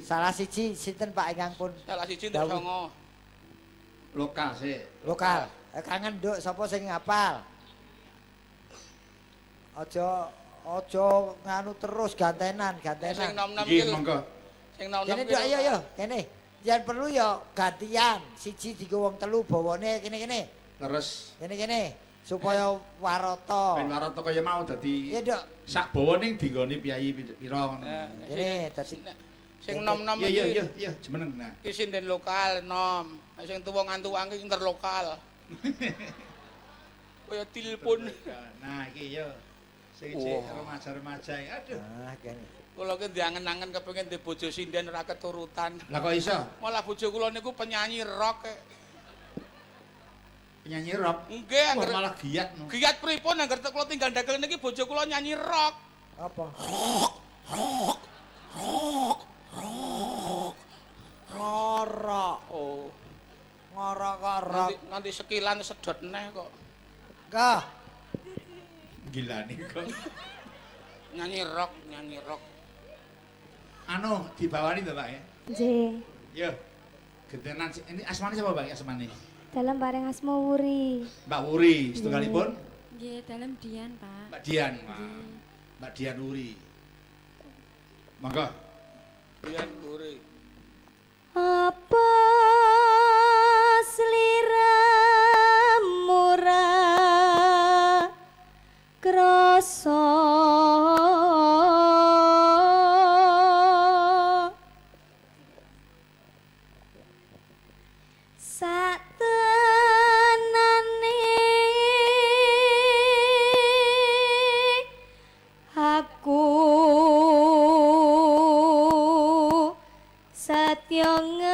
Salah siji sinten Pak ingkang pun? Salah siji entuk 9. Lokal sik. Lokal. Kangen nduk sapa sing ngapal? Aja aja nganu terus gantenan, gantenan. Sing nom-nom iki monggo. Sing nom-nom. Kene nduk ayo yo, kene. Yen perlu ya gantian, siji digo wong telu bawane kene-kene. Terus kene-kene supaya warata. Ben warata kaya mau dadi. Iya, Nduk. Sak bawane dinggoni piyayi pira ngono. Kene dadi sing nom-nom iki. Iya iya iya, jemeneng nah. Iki sinden lokal nom. Sing tuwa ngantuan iki interlokal. Kaya tilpun. Nah, iki yo. Sing remaja-remaja. Aduh. Nah, kene. Kula ki diangen-angen kepengin di bojo sinden ora keturutan. Lah kok iso? Malah bojo kula niku penyanyi rock. Penyanyi rock? Nggih, angger malah giat. No. Giat pripun angger kula tinggal ndagel niki bojo kula nyanyi rock. Apa? Rock. Rock. Rock. Rock. Ngorok. Oh. Ngorok kok rock. Nanti sekilan sedot neh kok. Enggak. Gilani kok. Nyanyi rock, nyanyi rock. Anu dibawani to Pak ya? Nggih. Yo. Gentenan ini asmane sapa Pak asmane? Dalem paring asma Wuri. Mbak Wuri, setunggalipun? Nggih, dalem Dian, Pak. Mbak Dian. Mbak Dian Wuri. Monggo. Dian Wuri. Apa sliramu ra krasa satenane aku satya ngenteni.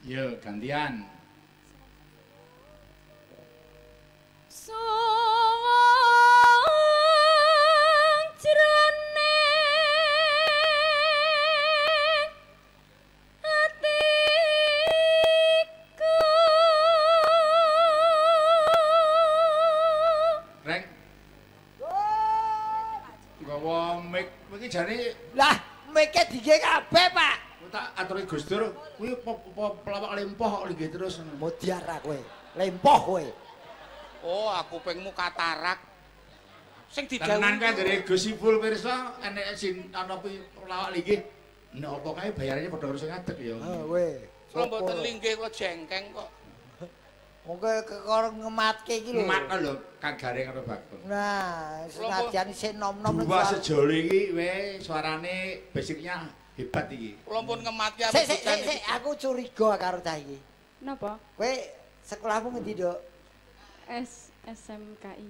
Yo gantian. Suwung jroning atiku. Reng. Nggawa mic iki jane lah mike dige kabeh, Pak. Tak aturi Gus Dur kuwi pelawak lempoh kok linggih terus. Modiar kowe. Lempoh kowe. Oh, aku kupingmu katarak. Sing didhawuhi tenan kae dari Gus Ipul pirsa enek sing ana pelawak linggih. Nek apa kae bayarane padha karo sing ngadeg ya. Heeh, kowe. Kula mboten linggih kula jengkeng kok. Wong kowe karo ngematke iki lho. Ngematno lho Kang Gareng karo Bagong. Nah, senajan isih nom-nom dua sejoli iki we suarane basicnya hebat iki. Kula pun ngematke aku. Sik sik sik aku curiga karo cah iki. Napa? Kowe sekolahmu ngendi, Nduk? SMKI.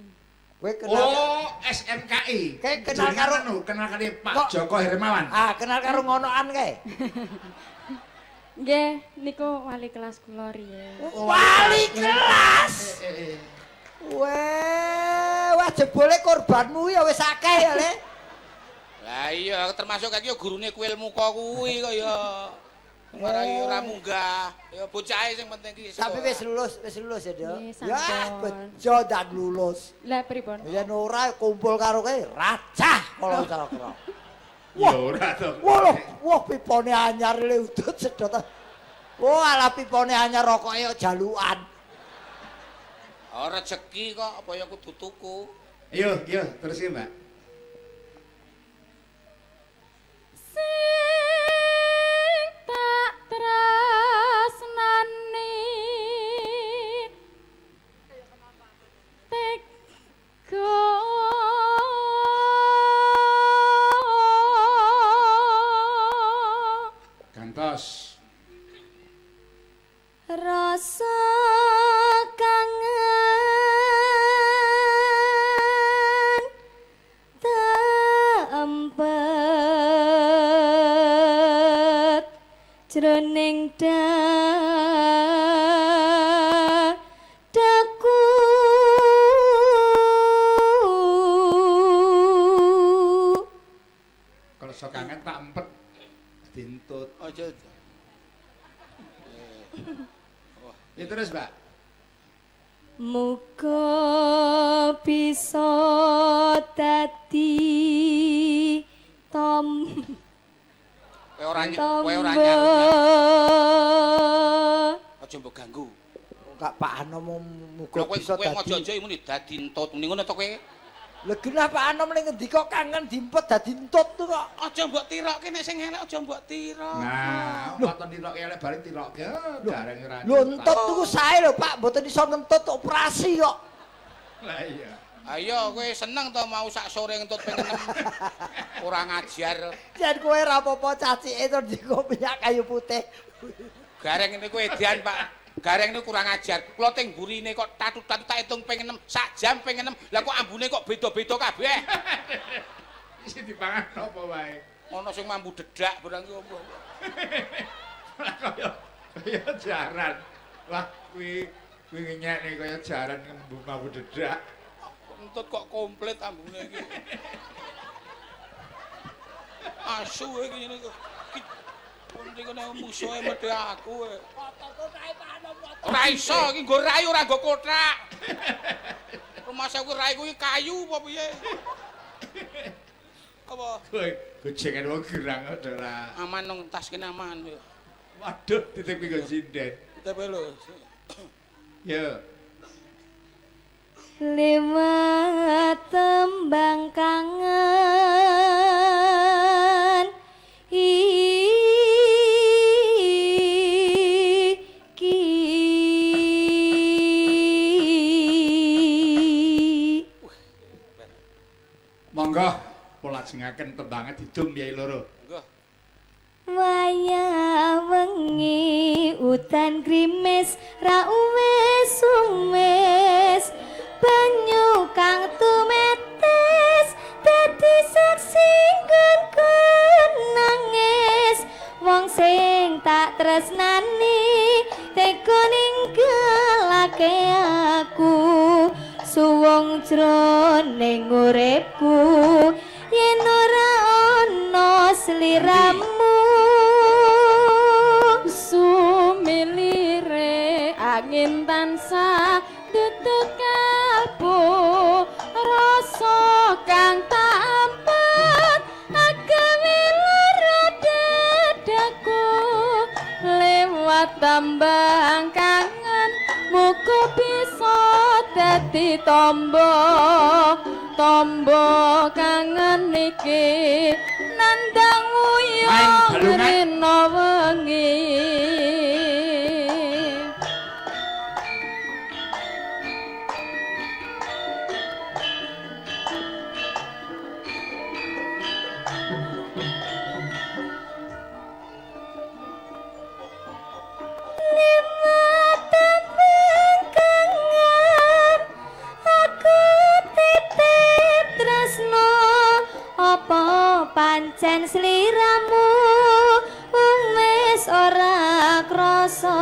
Kowe kenal. Oh, SMKI. Kowe kenal karo kenal karo Pak Joko Hermawan. Ah, kenal karo ngonoan kae. Nggih, niku wali kelas kula riyen. Wali kelas. Weh, wah jebule korbanmu ya wis akeh ya, Le. Lah iya, termasuk iki gurune kuil muka kuwi kok ya. Marai ora munggah. Ya bocahe sing penting iki. Tapi wis lulus ya, Nduk. Ya, bejo ndak lulus. Lah pripun? Yen ora kumpul karo kowe rajah kala cara-cara. Wah, ora to. Wah, wah pipone anyar le udut sedot. Wah, ala pipone anyar rokoke kok jalukan. Ora rezeki kok apa ya kudu tuku. Ayo, yo terus iki, Mbak. Sing tak tresnani tega gantos rasa kangen tempet jroning dadaku. Kalau so kangen tak empet dintut aja. bisa dadi tom Kowe ora tombo. Aja mbok ganggu. Kak Pak Anom muga bisa dadi. Kowe aja-aja muni dadi entut muni ngono to kowe. Lha genah Pak Anom ning ngendi kok kangen diempet dadi entut tuh kok. Aja mbok tirokke nek sing elek aja mbok tirok. Nah, waton tirokke elek bareng tirokke gareng ora. Lho entut tuku sae lho Pak, mboten iso ngentut operasi kok. Lah iya. Ayo kowe seneng to mau sak sore ngentut ping 6. Ora ngajar. Jan kowe ora apa-apa cacike to ndiko minyak kayu putih. Gareng niku edan Pak. Gareng niku kurang ajar. Kula teng burine kok tatut-tatut tak hitung ping 6, sak jam ping 6. Lah kok ambune kok beda-beda kabeh. Isi dipangan apa wae? Ana sing mambu dedak barang ki opo. Kaya kaya jaran. Wah, kuwi kuwi ngenyekne kaya jaran mambu dedak. Entut kok komplit ambune iki. Asu iki ngene iki. Iki kene musuhe medhe aku. Ora iso iki nggo rai ora nggo kothak. Rumah saya kuwi rai kuwi kayu apa piye? Apa? Kowe gojengan wong gerang ora. Aman nang tas kene aman. Waduh, titip nggo sinden. Titip lho. Ya. Lewat tembang kangen iki, monggo polajengaken tembange didum Yai loro. Monggo. Wayah wengi udan grimis ra uwis uwis, banyu kang tumetes dadi saksi nggonku nangis. Wong sing tak tresnani tega ninggalake aku, suwung jroning uripku yen ora ana sliramu. Sumilire angin tansah tutuk kalbu, rasa kang tampet agawe lara dadaku. Lewat tembang kangen muga bisa dadi tombo, tombo kangen iki nandang wuyung rina wengi. Pancen sliramu wis ora krasa,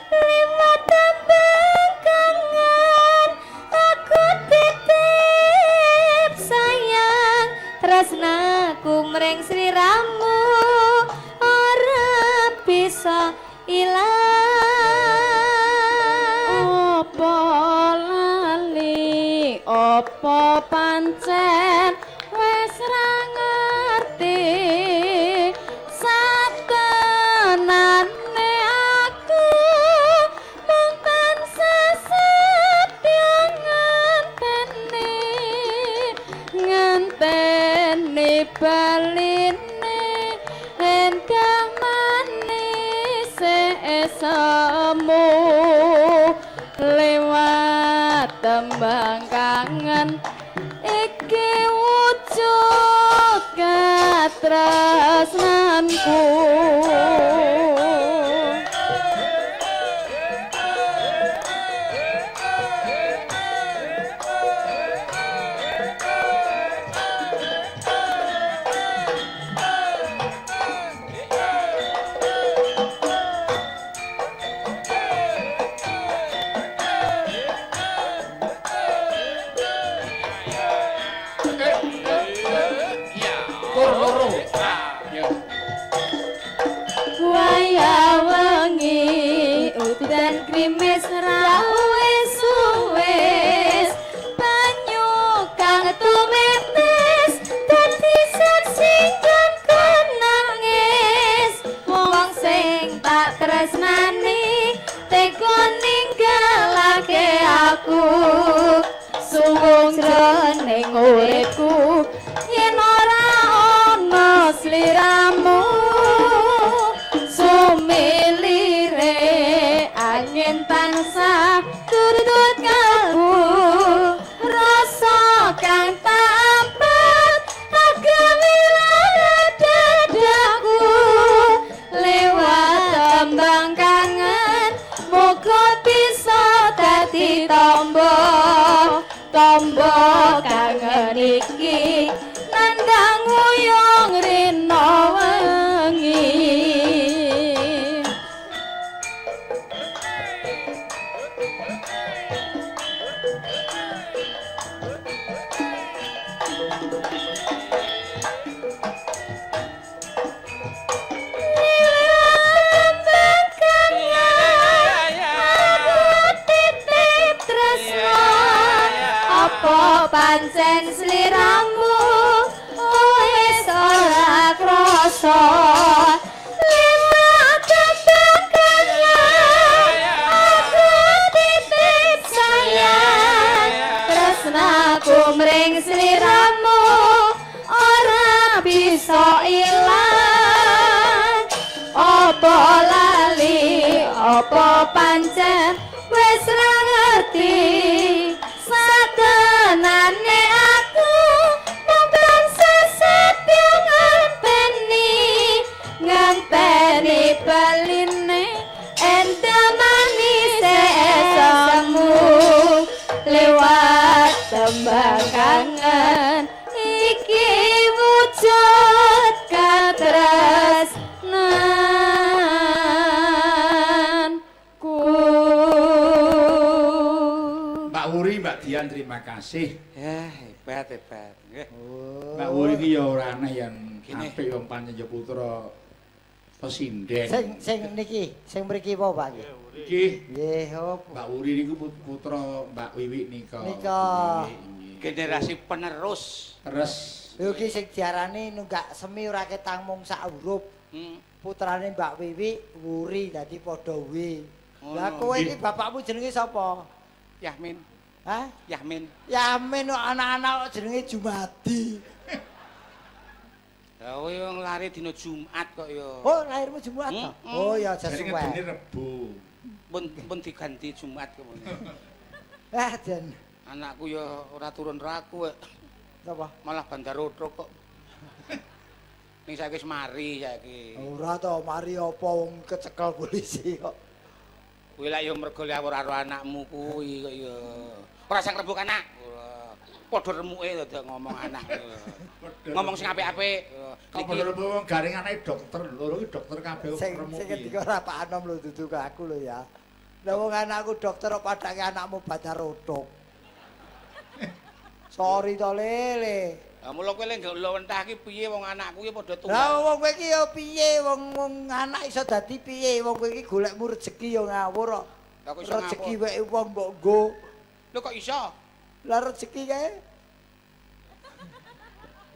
liwat tembang kangen aku titip sayang, tresnaku mring sliramu ora bisa ilang. Apa lali apa pancen wis ra ngerti satenane aku mung tansah setya ngenteni, ngenteni baline endah manis esemu. Lewat tembang kangen iki wujud katresnanku. jroning uripku yen ora ana sliramu. Sumilire angin tansah turut kalbu rasa kang tampat agawe lara dadaku lewat tembang kangen muga bisa dadi tombo tombo kangen iki nandang uyung rina wengi. Apa pancen sliramu wis ora krasa lewat tembang kangen aku titip sayang tresnaku mring sliramu ora bisa ilang. Apa lali apa pancen wis ra ngerti satenane aku mung tansah setya ngenteni ngenteni baline endem manise esemu lewat tembang kangen iki wujud katresnanku. Mbak Wuri, Mbak Dian terima kasih. Ya, hebat hebat. Nggih. Mbak Wuri iki ya ora aneh yang Gini. apik wong pancen ya putra pesinden. Sing sing niki, sing mriki apa Pak nggih? Iki Nggih, oh. Mbak Wuri niku putra Mbak Wiwi nika. Nika. Nggih. Generasi penerus. Terus Lho iki sing diarani nunggak semi ora ketang mung sak huruf. Putrane Mbak Wiwi Wuri dadi padha wi. Lah Ngono. kowe iki bapakmu jenenge sapa? Yahmin, Hah? Yahmin. Yamin kok anak-anak kok jenenge Jumadi. Lah kowe wong lari dina Jumat kok ya. Oh, lahirmu Jumat to? Mm-mm. Oh ya aja jare suwe. ngedene Rebo. Pun pun diganti Jumat kemana. Ah, jan. Anakku ya ora turun raku kok. Sapa? Malah bandar otrok kok. Ning saiki wis mari saiki. Ora to, mari apa wong kecekel polisi kok. Kuwi lak ya mergo liawur karo anakmu kuwi kok ya. Ora sang rebuk anak. Ora. Padha remuke dadak ngomong anak. Ngomong sing apik-apik. Kok padha remuk wong garing anake dokter, loro iki dokter kabeh Sing remuk. sing ngendika ora Pak Anom lho dudu ke aku lho ya. Lah wong anakku dokter kok padake anakmu bandar otok. Sorry to lele. Lah mula kowe lek ngelowentah ki piye wong anakku ki padha Lah tuwa. wong kowe iki ya piye wong wong anak iso dadi piye wong kowe iki golekmu rejeki ya ngawur kok. Lah kok iso Rejeki ngawur? weke wong mbok nggo. Lho kok iso? Lah rejeki kae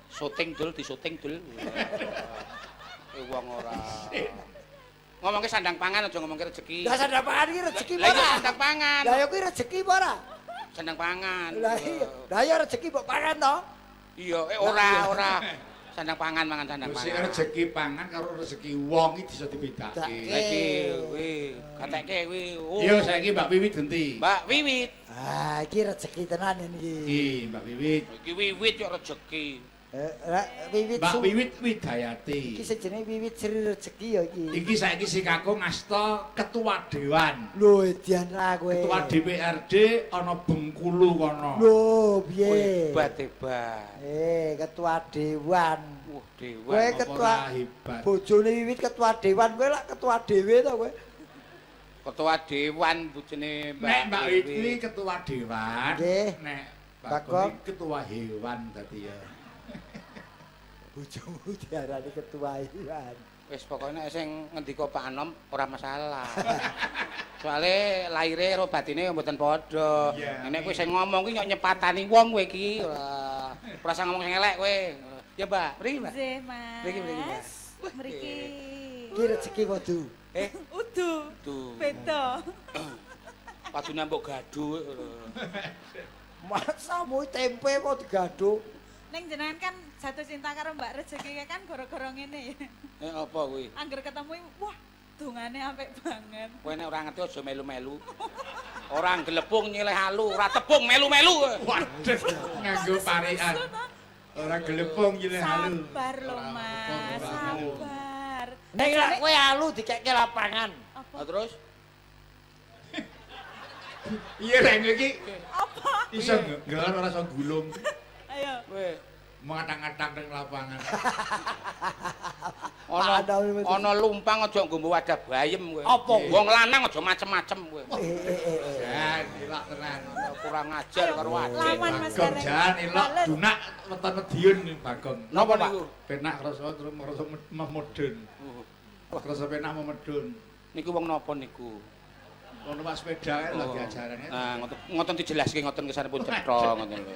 Syuting dul disuting dul. Eh wong ora. Ngomongke sandang pangan aja ngomongke rezeki. Lah sandang pangan iki rejeki Lah apa iya ora? sandang pangan. Lah ya kuwi rejeki apa ora? Sandang pangan. Lah iya, lah iya rejeki mbok pangan to. Iya, eh ora ora. Sandang pangan mangan sandang Sing pangan. rezeki pangan karo rezeki wong iki bisa dibedake. Lah iki kuwi kateke kuwi. Oh. Iya saiki Mbak Wiwit genti. Mbak Wiwit. Ah, iki rejeki tenan iki. Iki Mbak Wiwit. Iki wiwit yo rezeki. Eh, Wiwit Mbak Wiwit Widayati. Iki sing jenenge Wiwit Sri Rezeki ya iki. Iki saiki si kakung ngasta ketua dewan. Lho edian ra kowe. Ketua DPRD ana Bengkulu kono. Lho piye? Hebat hebat. Eh, ketua dewan. Wah, dewan. Kowe Apa ketua ora hebat. bojone Wiwit ketua dewan kowe lak ketua dhewe to kowe. Ketua dewan bojone Mbak. Nek Mbak Wiwit kuwi ketua dewan, Nggih. nek Bagong. Bagong iki ketua hewan dadi ya. Bojomu diarani ketua hewan. Wis pokoke nek sing ngendika Pak Anom ora masalah. Soale laire karo batine mboten padha. Iya. Nek kowe sing ngomong kuwi nyok nyepatani wong kowe iki. Ora ora usah ngomong sing elek kowe. Ya Mbak, mriki Mbak. Nggih, Mas. Mriki, mriki, Mbak. Mriki. Iki rezeki kudu. Eh, Udu. tuh. Beda. Padune mbok gaduh. Masamu tempe kok digado. Ning jenengan kan jatuh cinta karo Mbak Rezeki kan gara-gara ngene. Apa kuwi? Angger ketemu wah dongane apik banget. Kowe nek ora ngerti aja melu-melu. Ora glepung nyileh alu, ora tepung melu-melu. Waduh, nganggo parikan. Ora glepung nyileh alu. Sabar lho Mas, sabar. Nek lak kowe alu dikekke lapangan. Apa? Terus? Iya reng iki. Apa? Iso nggelar ora iso gulung. Ayo. Kowe mengatang-atang ning lapangan. Ana lumpang aja nggo wadah bayem kowe. Apa? Wong lanang aja macem-macem kowe. Jan ilok tenan. Kurang ajar karo adik. Lawan Mas Gareng. Jan ilok dunak weton Madiun Bagong. Napa niku? Penak krasa terus ngrasa memudun. Krasa penak memedun. Niku wong napa niku? Wong numpak sepeda lho diajarane. Nah, ngoten dijelaske ngoten kesanipun cetha ngoten lho.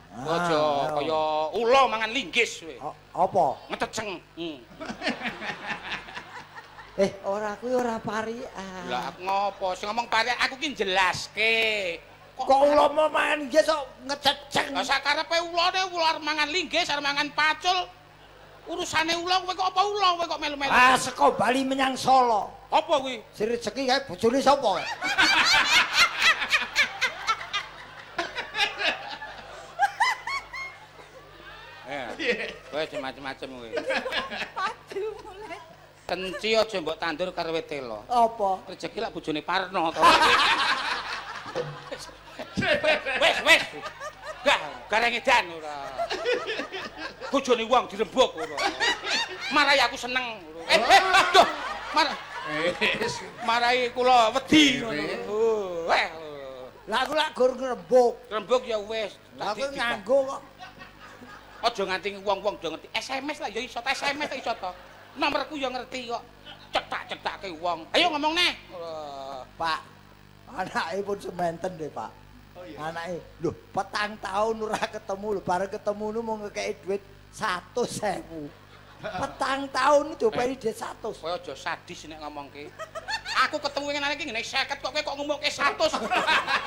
Aja kaya ula mangan linggis kowe. Apa? Ngececeng. Ora kuwi ora parikan. Lah aku ngopo? Sing ngomong parikan aku ki jelaske. Kok ula mangan linggis kok ngececeng? Lah sakarepe ulane ula arep mangan linggis, arep mangan pacul. Urusane ula kowe kok apa ula kowe kok melu-melu? Ah, saka Bali menyang Solo. Apa kuwi? Si rezeki kae bojone sapa kae? Kowe aja macem-macem kowe. Padu mulai. Kenci aja mbok tandur karo wit telo. Apa? Rezeki lak bojone Parno to. Wes, wes. Gah, gareng edan ora. Bojone wong dirembuk ora. Marai aku seneng. Aduh. Marai kula wedi ngono. Weh. Lah aku lak gur ngrembug. Rembug ya wis. Lah aku nganggo kok. Aja nganti wong-wong do ngerti. SMS lah ya iso, SMS iso to. Nomorku ya ngerti kok. Cetak-cetake wong. Ayo ngomong neh. Pak, anake pun sementen deh, Pak. Oh iya. Anake, lho, 4 tahun ora ketemu lho, bareng ketemu nu mau ngekeki dhuwit 100.000. 4 tahun diopeni dhuwit 100. Kowe aja sadis nek ngomongke. Aku ketemu ngene iki ngene 50 kok kowe kok ngomongke 100.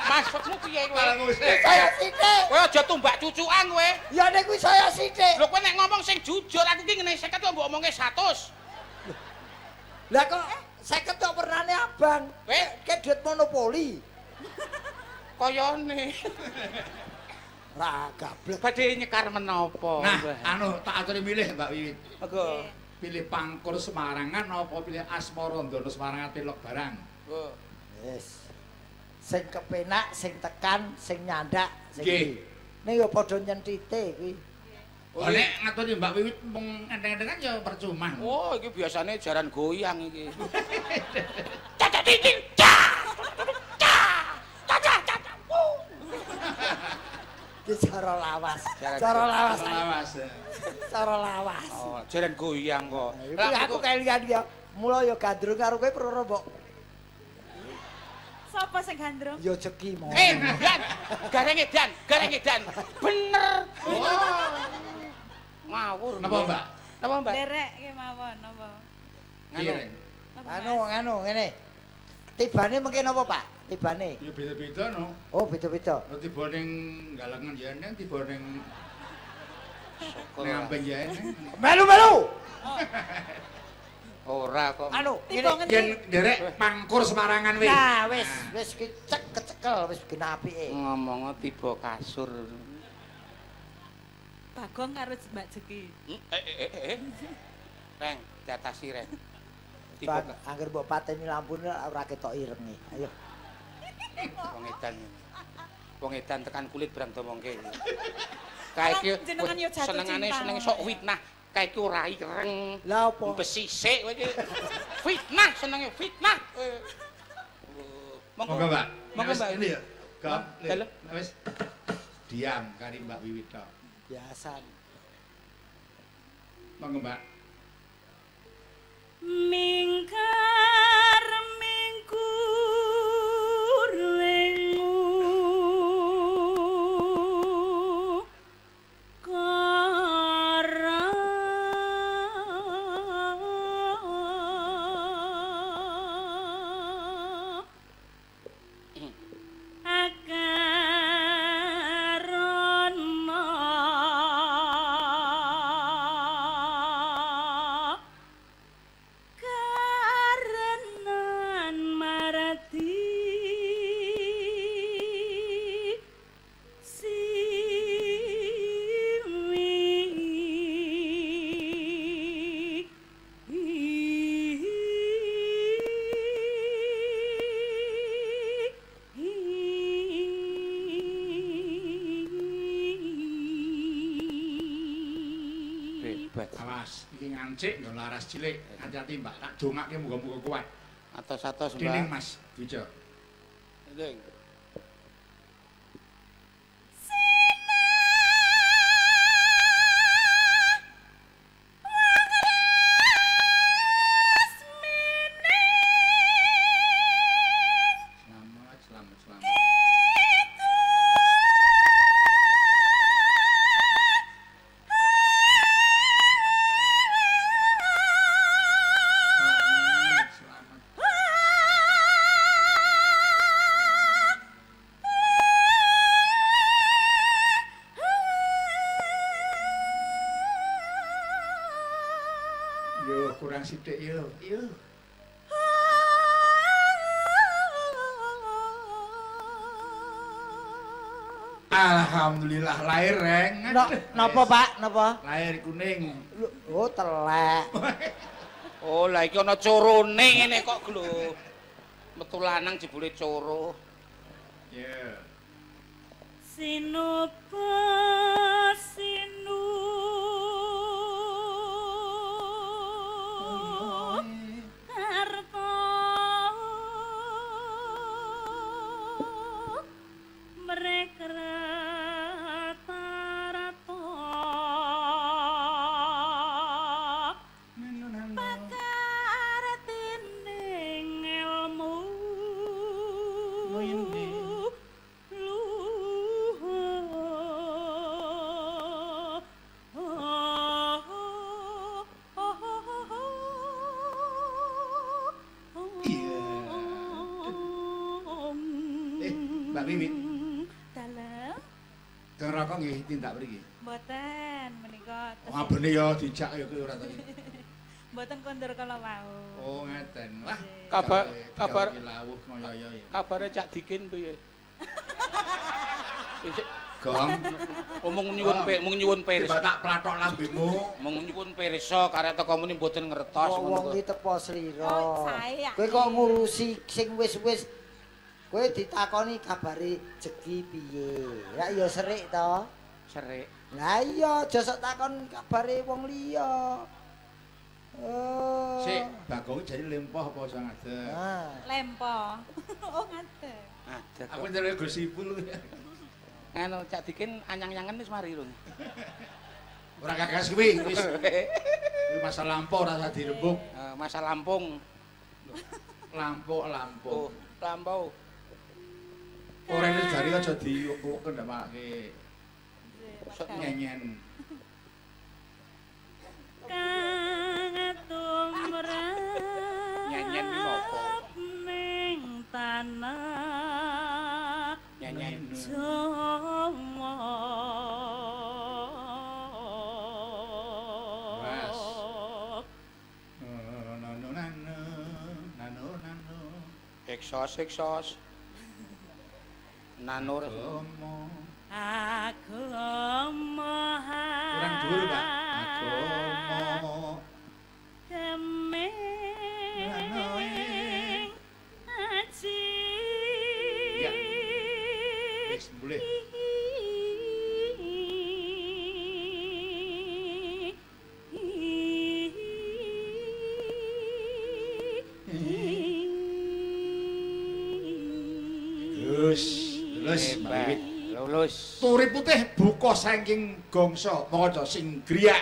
Maksudmu piye kowe? Saya sithik. Kowe aja tumbak cucukan kowe. Ya nek kuwi saya sithik. Lho kowe nek ngomong sing jujur, aku ki ngene 50 kok mbok omongke 100. Lah kok 50 kok wernane abang. Kowe ke dhuwit monopoli. Kayane. Ra gablek. Badhe nyekar menapa? Nah, anu tak aturi milih Mbak Wiwit. Monggo. Pilih Pangkur Semarangan apa pilih Asmarandana Semarangan Tilok barang? Wis. Sing kepenak, sing tekan, sing nyandak, sing iki. Ning ya padha nyentite kuwi. Oh, nek ngaturi Mbak Wiwit mung enteng-entengan ya percuma. Oh, iki biasane jaran goyang iki. Cacak titik. Cak. Cak. Cak. Cak. Iki cara lawas. Cara lawas. Lawas. Cara lawas. Oh, jaran goyang kok. Lah aku kelingan ya. Mula ya gandrung karo kowe perkara mbok. Sapa sing gandrung? Ya jeki mau. Dan, gareng edan, gareng edan. Bener. Ngawur. Napa, Mbak? Napa, Mbak? Derek kemawon napa? Anu, anu ngene. Tibane mengke napa, Pak? Tibane. Ya beda-beda no. Oh, beda-beda. Tiba ning Galengan ya eneng, tiba ning Amben ya eneng. Melu-melu. Ora kok. Anu, ngene yen nderek Pangkur Semarangan wis. Nah, wis, wis ki cek kecekel wis genah apike. Ngomong tiba kasur. Bagong karo Mbak Jeki. Reng, diatasi reng. Tiba angger mbok pateni lampune ora ketok irenge. Ayo. Wong edan. Wong edan tekan kulit barang domongke. Kae iki senengane seneng sok fitnah. Kae iki ora ireng. Lah apa? Besisik kowe iki. Fitnah senenge fitnah. Monggo, Mbak. Monggo, Mbak. Ini ya. Wis diam kari Mbak Wiwit tok. Biasa. Monggo, Mbak. Mingkar mingkur lengu kara akar Hebat. Awas, iki ngancik nggo laras cilik. Hati-hati, Mbak. Tak dongake muga-muga kuat. Atos-atos, Mbak. Dening Mas Dwijo. Dening. Selamat, selamat, selamat. Selamat, selamat. Yo, kurang sithik yo. Yo. Alhamdulillah lahir reng. Napa, Pak? Napa? Lahir kuning. Oh, telek. Oh, lah iki ana corone ngene kok lho. Metu lanang jebule coro. Iya. Sinuba sinu karto mereka rata-rata pakartining ilmu Mbak Wiwit. Dalem Kang Raka nggih tindak mriki. mboten menika Oh, abene ya dijak ya kuwi ora ta. mboten kondur kala wau. Oh, ngeten. Wah, Kabar lawuh ngoyo ya. Kabare Cak Dikin piye? Gong, Mung nyuwun mung nyuwun pirsa. tak plathok lambemu. Mung nyuwun pirsa karek teko muni mboten ngertos Wong ki tepo slira. Oh, sae ya. Kowe kok ngurusi sing wis-wis. Kowe ditakoni kabare jegi piye? Ya ya serik to. Serik. Lah iya, aja sok takon kabare wong liya. Oh. Sik, Bagong jare lempoh apa iso ngadeg? Ah. Lempo. Oh, ngadeg. Ngadeg. Aku njaluk Gus Ipul. Anu Cak Dikin anyang-anyangan wis mari rung. Ora gagas kuwi wis. Kuwi masa lampau ora usah dirembuk. Masa Lampung. Lampau, Lampung. Oh, lampau. Ora ini jari aja diwek-wek ndamake. Sok Nyenyen. Kang tumrap Nyenyen iki apa? ning tanah Nyenyen. Jawa. Was. Nano nano nano nano. Eksos eksos. Nanur. Agama. Agama. Kurang dhuwur, Pak. Agama. Kemeng aji. Ya. Wis boleh. Lulus, lulus, Mbak Wiwit. Lulus. Turi putih buka saking gongso maca sing griyak.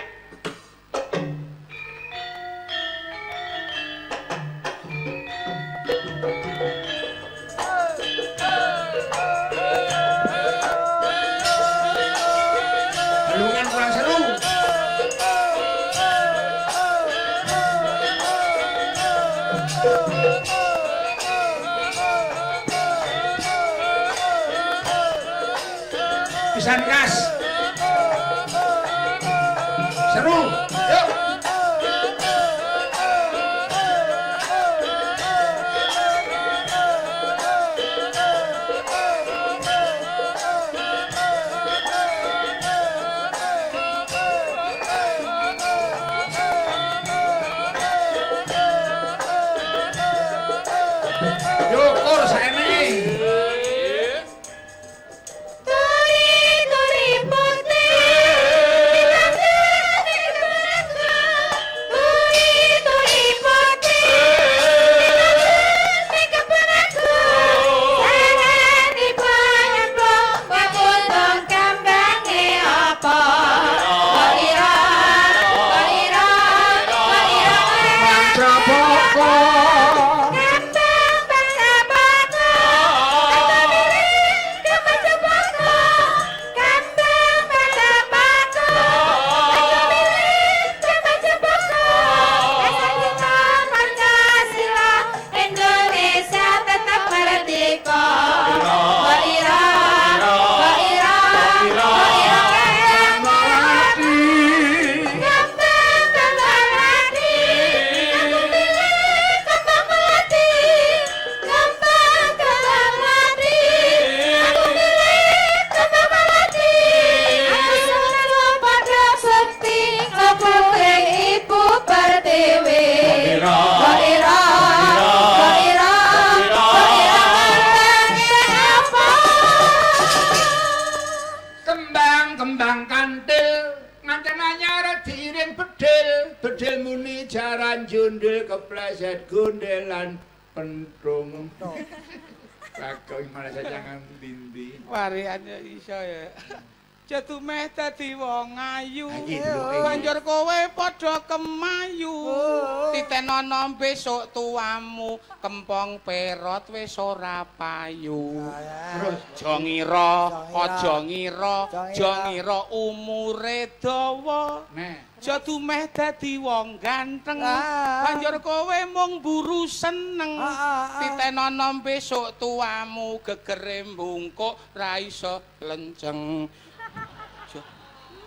Balungan kurang seru. Pisan kas. Seru. Yuk. Yo kor saene. Turi-turi Kembang kembang kantil nganten anyar diiring bedil, bedil muni jaran jundul kepleset gondelan pentung. Kakung malah jangan dindi. Wariane iso ya. Jatuh meh dadi wong ayu. Banjur kowe padha kemayu. Titenono besok tuamu kempong perot wis ora payu. Terus aja ngira, aja ngira, aja ngira umure dawa. Jatuh meh dadi wong ganteng. Banjur kowe mung buru seneng. Titenono besok tuamu gegere mbungkuk ra iso lenceng.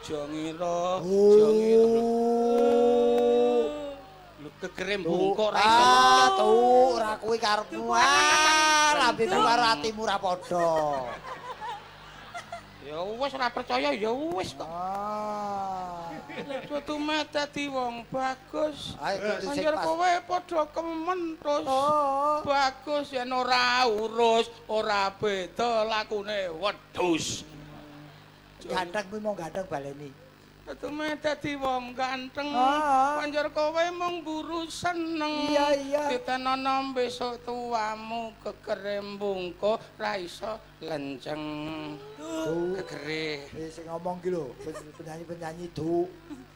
Aja ngira, aja ngira. Lho gegere mbungkuk ra iso. Ah, tuh ora kuwi karepmu. Ah, lambemu karo atimu ora padha. Ya wis ora percaya ya wis kok. Jatuh meh dadi wong bagus. Banjur kowe padha kementhus. Bagus yen ora urus, ora beda lakune wedhus. Ganteng kuwi mong ganteng baleni. Jatuh meh dadi wong ganteng. Banjur kowe mung buru seneng. Iya iya. Titenono besok tuamu gegere mbungkuk ra iso lenceng. Gegere. Wis sing ngomong ki lho, penyanyi-penyanyi du.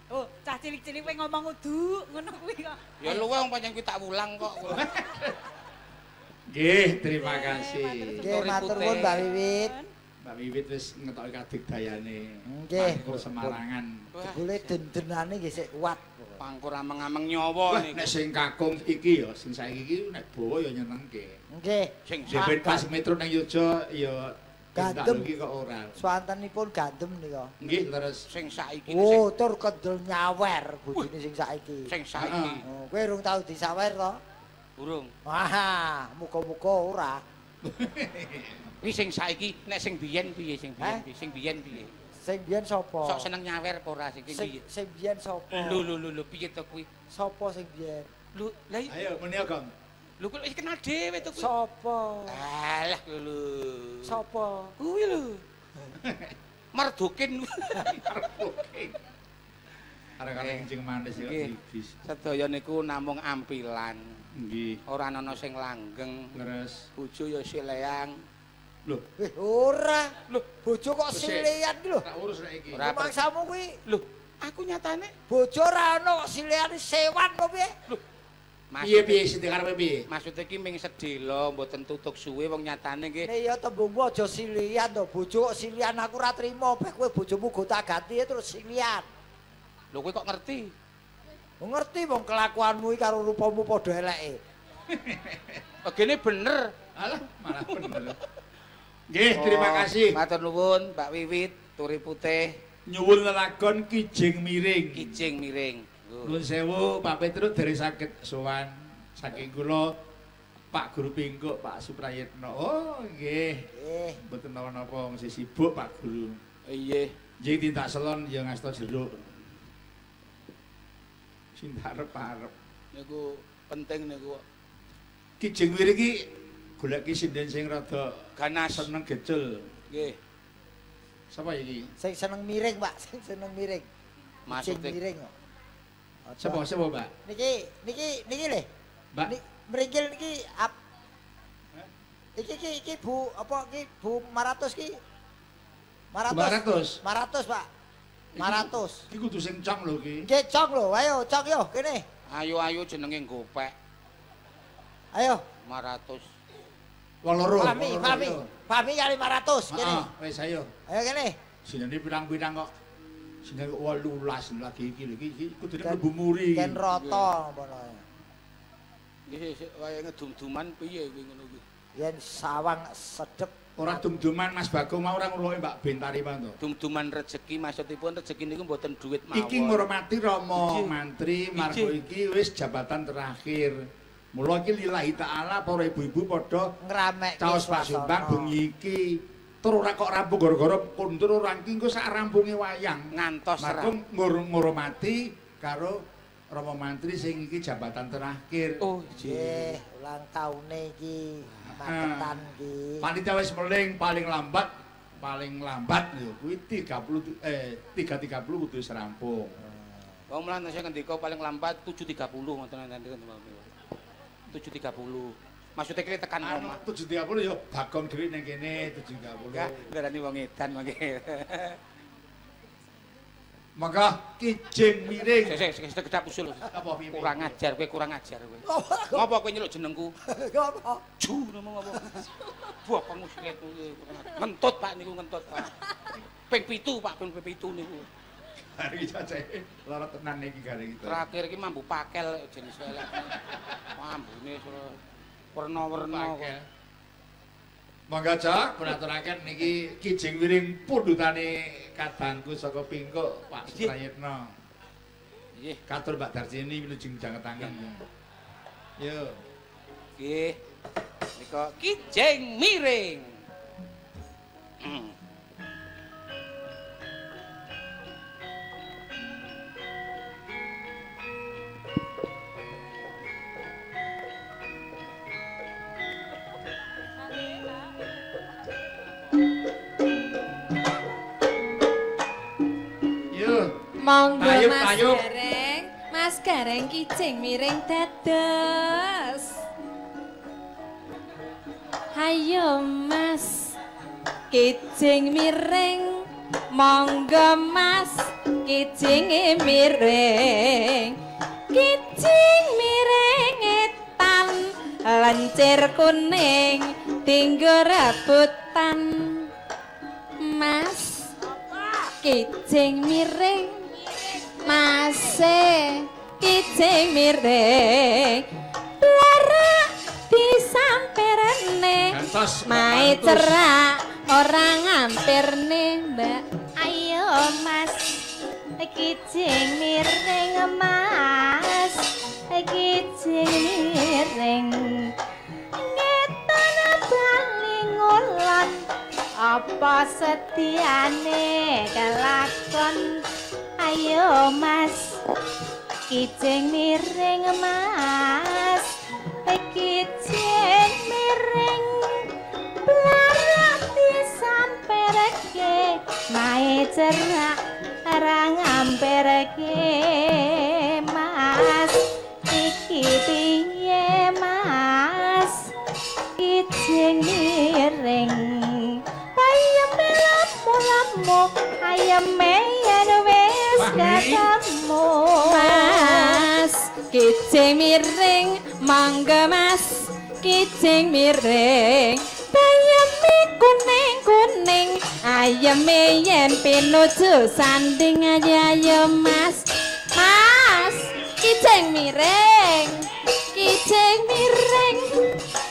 Oh, cah cilik-cilik kowe ngomong udu ngono kuwi kok. Ya luwe wong pancen kuwi tak wulang kok. Nggih, terima kasih. Nggih, matur nuwun Mbak Wiwit. Mbak Wiwit wis ngetoki kadigdayane. Nggih, pangkur Semarangan. Jebule dendenane nggih sik kuat. Pangkur ameng-ameng nyawa niku. Nek sing kakung iki ya, sing saiki iki nek bawa ya nyenengke. Nggih. Sing ben pas metro nang Yogya ya gandem iki kok ora. Swantenipun gandem nika. Nggih, terus sing saiki oh, tur kendel nyawer bojone sing saiki. Sing saiki. Oh, kowe urung tau disawer to? Urung. Wah, muga-muga ora. Kuwi sing saiki nek sing biyen piye sing biyen piye? Sing biyen piye? Sing biyen sapa? Sok seneng nyawer apa ora sing piye? Sing biyen sapa? Lho lho lho piye to kuwi? Sapa sing biyen? Lho, lah ayo muni Gong. Lho kok wis kenal dhewe to kuwi. Sapa? Alah lho lho. Sapa? Kuwi lho. Mardukin. Mardukin. Arek-arek kencing manis kok ibis. Sedaya niku namung ampilan. Nggih. Ora ana sing langgeng. Leres. Bojo ya sileang. Lho, ora. Lho, bojo kok silean ki lho. Tak urus rek iki. Mangsamu kuwi. Lho, aku nyatane bojo ora ana kok silean sewan kok piye? Lho, piye piye sing karepe piye? Maksude iki ming sedhela mboten tutuk suwe wong nyatane nggih. Nek ya tembungmu aja silian to, bojo kok silian aku ora trimo, beh kowe bojomu gonta-ganti terus silian. Lho kowe kok ngerti? Ngerti wong kelakuanmu iki karo rupamu padha eleke. Gene bener. Alah, malah bener. Nggih, terima kasih. Matur nuwun Mbak Wiwit, Turi Putih. Nyuwun lelagon Kijing Miring. Kijing Miring. Nuwun sewu Pak Petruk dereng saged sowan saking kula Pak Guru Pingkuk Pak Suprayitno. Oh, nggih. Nggih. Mboten napa-napa wong sibuk Pak Guru. Nggih. Nggih tindak selon ya ngasta jeruk. Sing arep-arep. Niku penting niku. Kijing Miring iki goleki sinden sing rada ganas, seneng gecul. Nggih. Sapa iki? Sing seneng miring, Pak, sing seneng miring. Maksude miring kok. Sapa sapa, Pak? Niki niki niki lho. Mbak mrikil niki ap. Iki iki iki Bu apa iki Bu 500 ki? 500. 500, Pak. 500. Iki kudu sing cong lho iki. Nggih, cong lho. Ayo cong yo kene. Ayo-ayo jenenge gopek. Ayo. 500. Wong loro. Pami, pami. Pami kali 500 kene. Heeh, wis ayo. Ayo kene. Sinene pirang-pirang kok. Sinene kok 18 lagi iki lho iki kudune mlebu muri. Ken rata ngono. Nggih sik wayahe ngedum-duman piye kuwi ngono kuwi. Yen sawang sedep ora dum-duman Mas Bagong mau ora ngruwoke Mbak Bentari Pak to. Dum-duman rejeki maksudipun rejeki niku mboten duit mawon. Iki ngurmati Rama Mantri margo iki wis jabatan terakhir. Mula iki lillahi ta'ala para ibu-ibu padha ngramekke caos pasumbang bengi iki. Tur ora kok rampung gara-gara kundur ora iki engko sak rampunge wayang ngantos margo ngurmati karo Rama Mantri sing iki jabatan terakhir. Oh, nggih, ulang taune iki maketan iki. Panitia wis meling paling lambat Paling lambat lho kuwi 30 3.30 kudu wis rampung. Wong mlah nek ngendika paling lambat 7.30 ngoten enten 7.30. Maksude ki tekan omah. 7.30 ya Bagong dhewe ning kene 7.30. Ya, ngarani wong edan mangke. Monggo kijing miring. Sik sik sik kedap usul. Apa piye? Kurang ajar kowe, kurang ajar kowe. Ngopo kowe nyeluk jenengku? Ngopo? Ju ngomong apa? Bokong usilet kuwi. Ngentut Pak niku ngentut Pak. Ping 7 Pak, ping 7 niku. Iki cacahe lara tenan iki gare iki. Terakhir iki mambu pakel jenis elek. Mambune werna-werna. Monggo Cok, kula aturaken niki kijing wiring pundhutane kadangku saka Pingkuk Pak Suprayitna. Nggih. Katur Mbak Darjini wilujeng jangetangen. Yo. Nggih. Nika kijing miring. Monggo Mas tayub. Gareng, Mas Gareng kijing miring dados. Hayo Mas, kijing miring, monggo Mas, kijinge miring. Kijing miring etan, lencir kuning, dinggo rebutan. Mas, kijing miring. Mase kijing miring blarak disamperene mae cerak ora ngampirne Mbak. Ayo Mas, kijing miring Mas, kijing miring. Ngeton bali ngulon apa setiane kelakon. Ayo Mas, kijing miring Mas, kijing miring. Blarak disamperke, mae cerak ora ngamperke Mas. Iki piye Mas, kijing miring. Ayem lemu-lemu, ayem yen wis ketemu. Mas, kijing miring, monggo Mas, kijing miring. Bayeme kuning-kuning, ayeme yen pinuju sanding. Ayo Mas, Mas, kijing miring, kijing miring.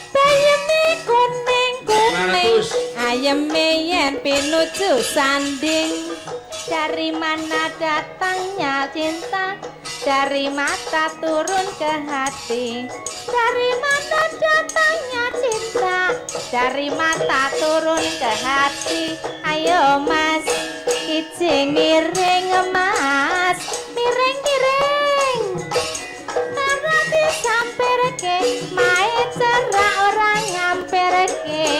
Bayeme kuning-kuning, ayeme yen pinuju sanding. Dari mana datangnya cinta? Dari mata turun ke hati. Dari mana datangnya cinta? Dari mata turun ke hati. Ayo Mas, kijing miring Mas, miring-miring. Ora disamperke, mae cerak ora ngamperke.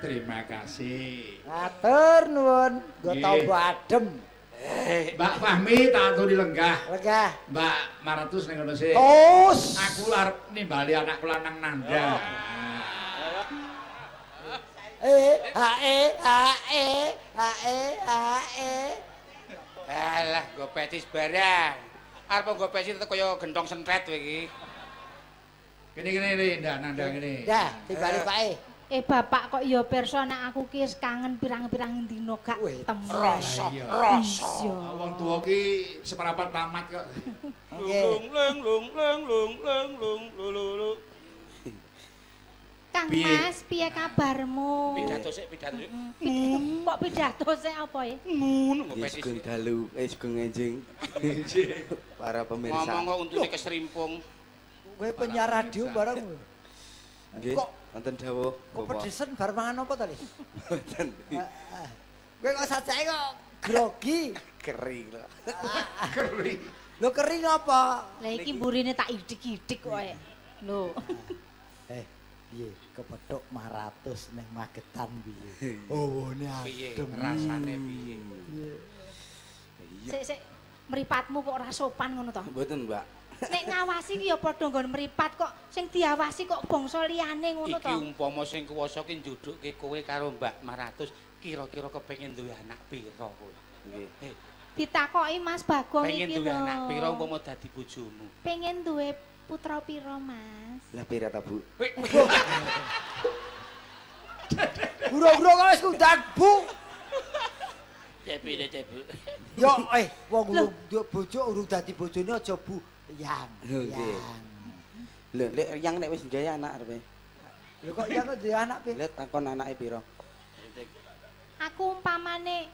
Terima kasih. Matur nuwun, nggo tombo adem. Mbak Fahmi tak aturi lenggah. Lenggah. Mbak Maratus ning kono sik. Tos. Aku arep nimbali anakku lanang Nanda. E H E H E H E H E. Alah, nggo pecis barang. Arep nggo pecis tetep kaya gentong sentret kowe iki. Kene-kene iki, Nda, Nanda kene. Dah, timbali Pake. Bapak kok ya pirsa nek aku ki wis kangen pirang-pirang dina gak ketemu. Rasa, rasa. Wong tuwa ki seperapat tamat kok. Lung lung lung lung lung lung lung lung. Kang Mas, piye kabarmu? Pidato sik, pidato. Kok pidato sik apa ya? Ngono kok pecis. Sugeng dalu, sugeng enjing. Para pemirsa. Ngomong kok untune keserimpung. Kowe penyiar radio bareng. Nggih. Wonten dawuh. Kok pedesen bar mangan apa to, Lis? Mboten. Kowe kok sajake kok grogi. Keri lho. Keri. Lho keri ngapa? Lah iki mburine tak idik-idik kok. Lho. Piye kepethuk 500 ning Magetan piye? Hawane Piye adem. rasane piye? Sik sik mripatmu kok ora sopan ngono to? Mboten, Mbak. Nek ngawasi ki ya padha nggon mripat kok sing diawasi kok bangsa liyane ngono Iki to. umpama sing kuwasa ki njudukke kowe karo Mbak Maratus, kira-kira kepengin duwe anak pira kowe? Nggih. Ditakoki Mas Bagong Pengen iki duwe lho. anak pira umpama dadi bojomu? Pengen duwe putra pira, Mas? Lah pira ta, Bu? Guru-guru kok wis ngundang Bu. Cepi cepi. Yo wong urung duwe bojo urung dadi bojone aja Bu. Yang. Nggih. Yang. Lho, lek yang nek wis gawe anak arepe. Lho kok yang kok duwe anak piye? Lek takon anake pira? Aku umpamane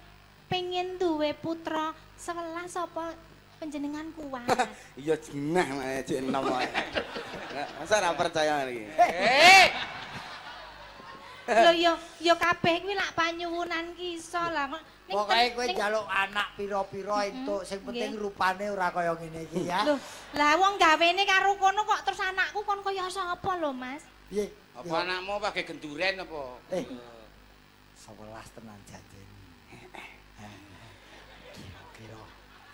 pengen duwe putra 11 apa panjenengan kuat? Iya jenah jek enom wae. Masa ora percaya iki. Eh, Lho ya ya kabeh kuwi lak panyuwunan ki iso lah. Ning Pokoke kowe ning- njaluk anak pira-pira entuk, sing penting rupane ora kaya ngene iki ya. Lho, lah wong gawene karo kono kok terus anakku kon kaya sapa lho, Mas? Piye? apa anakmu pakai genduren apa? 11 tenan janjeni.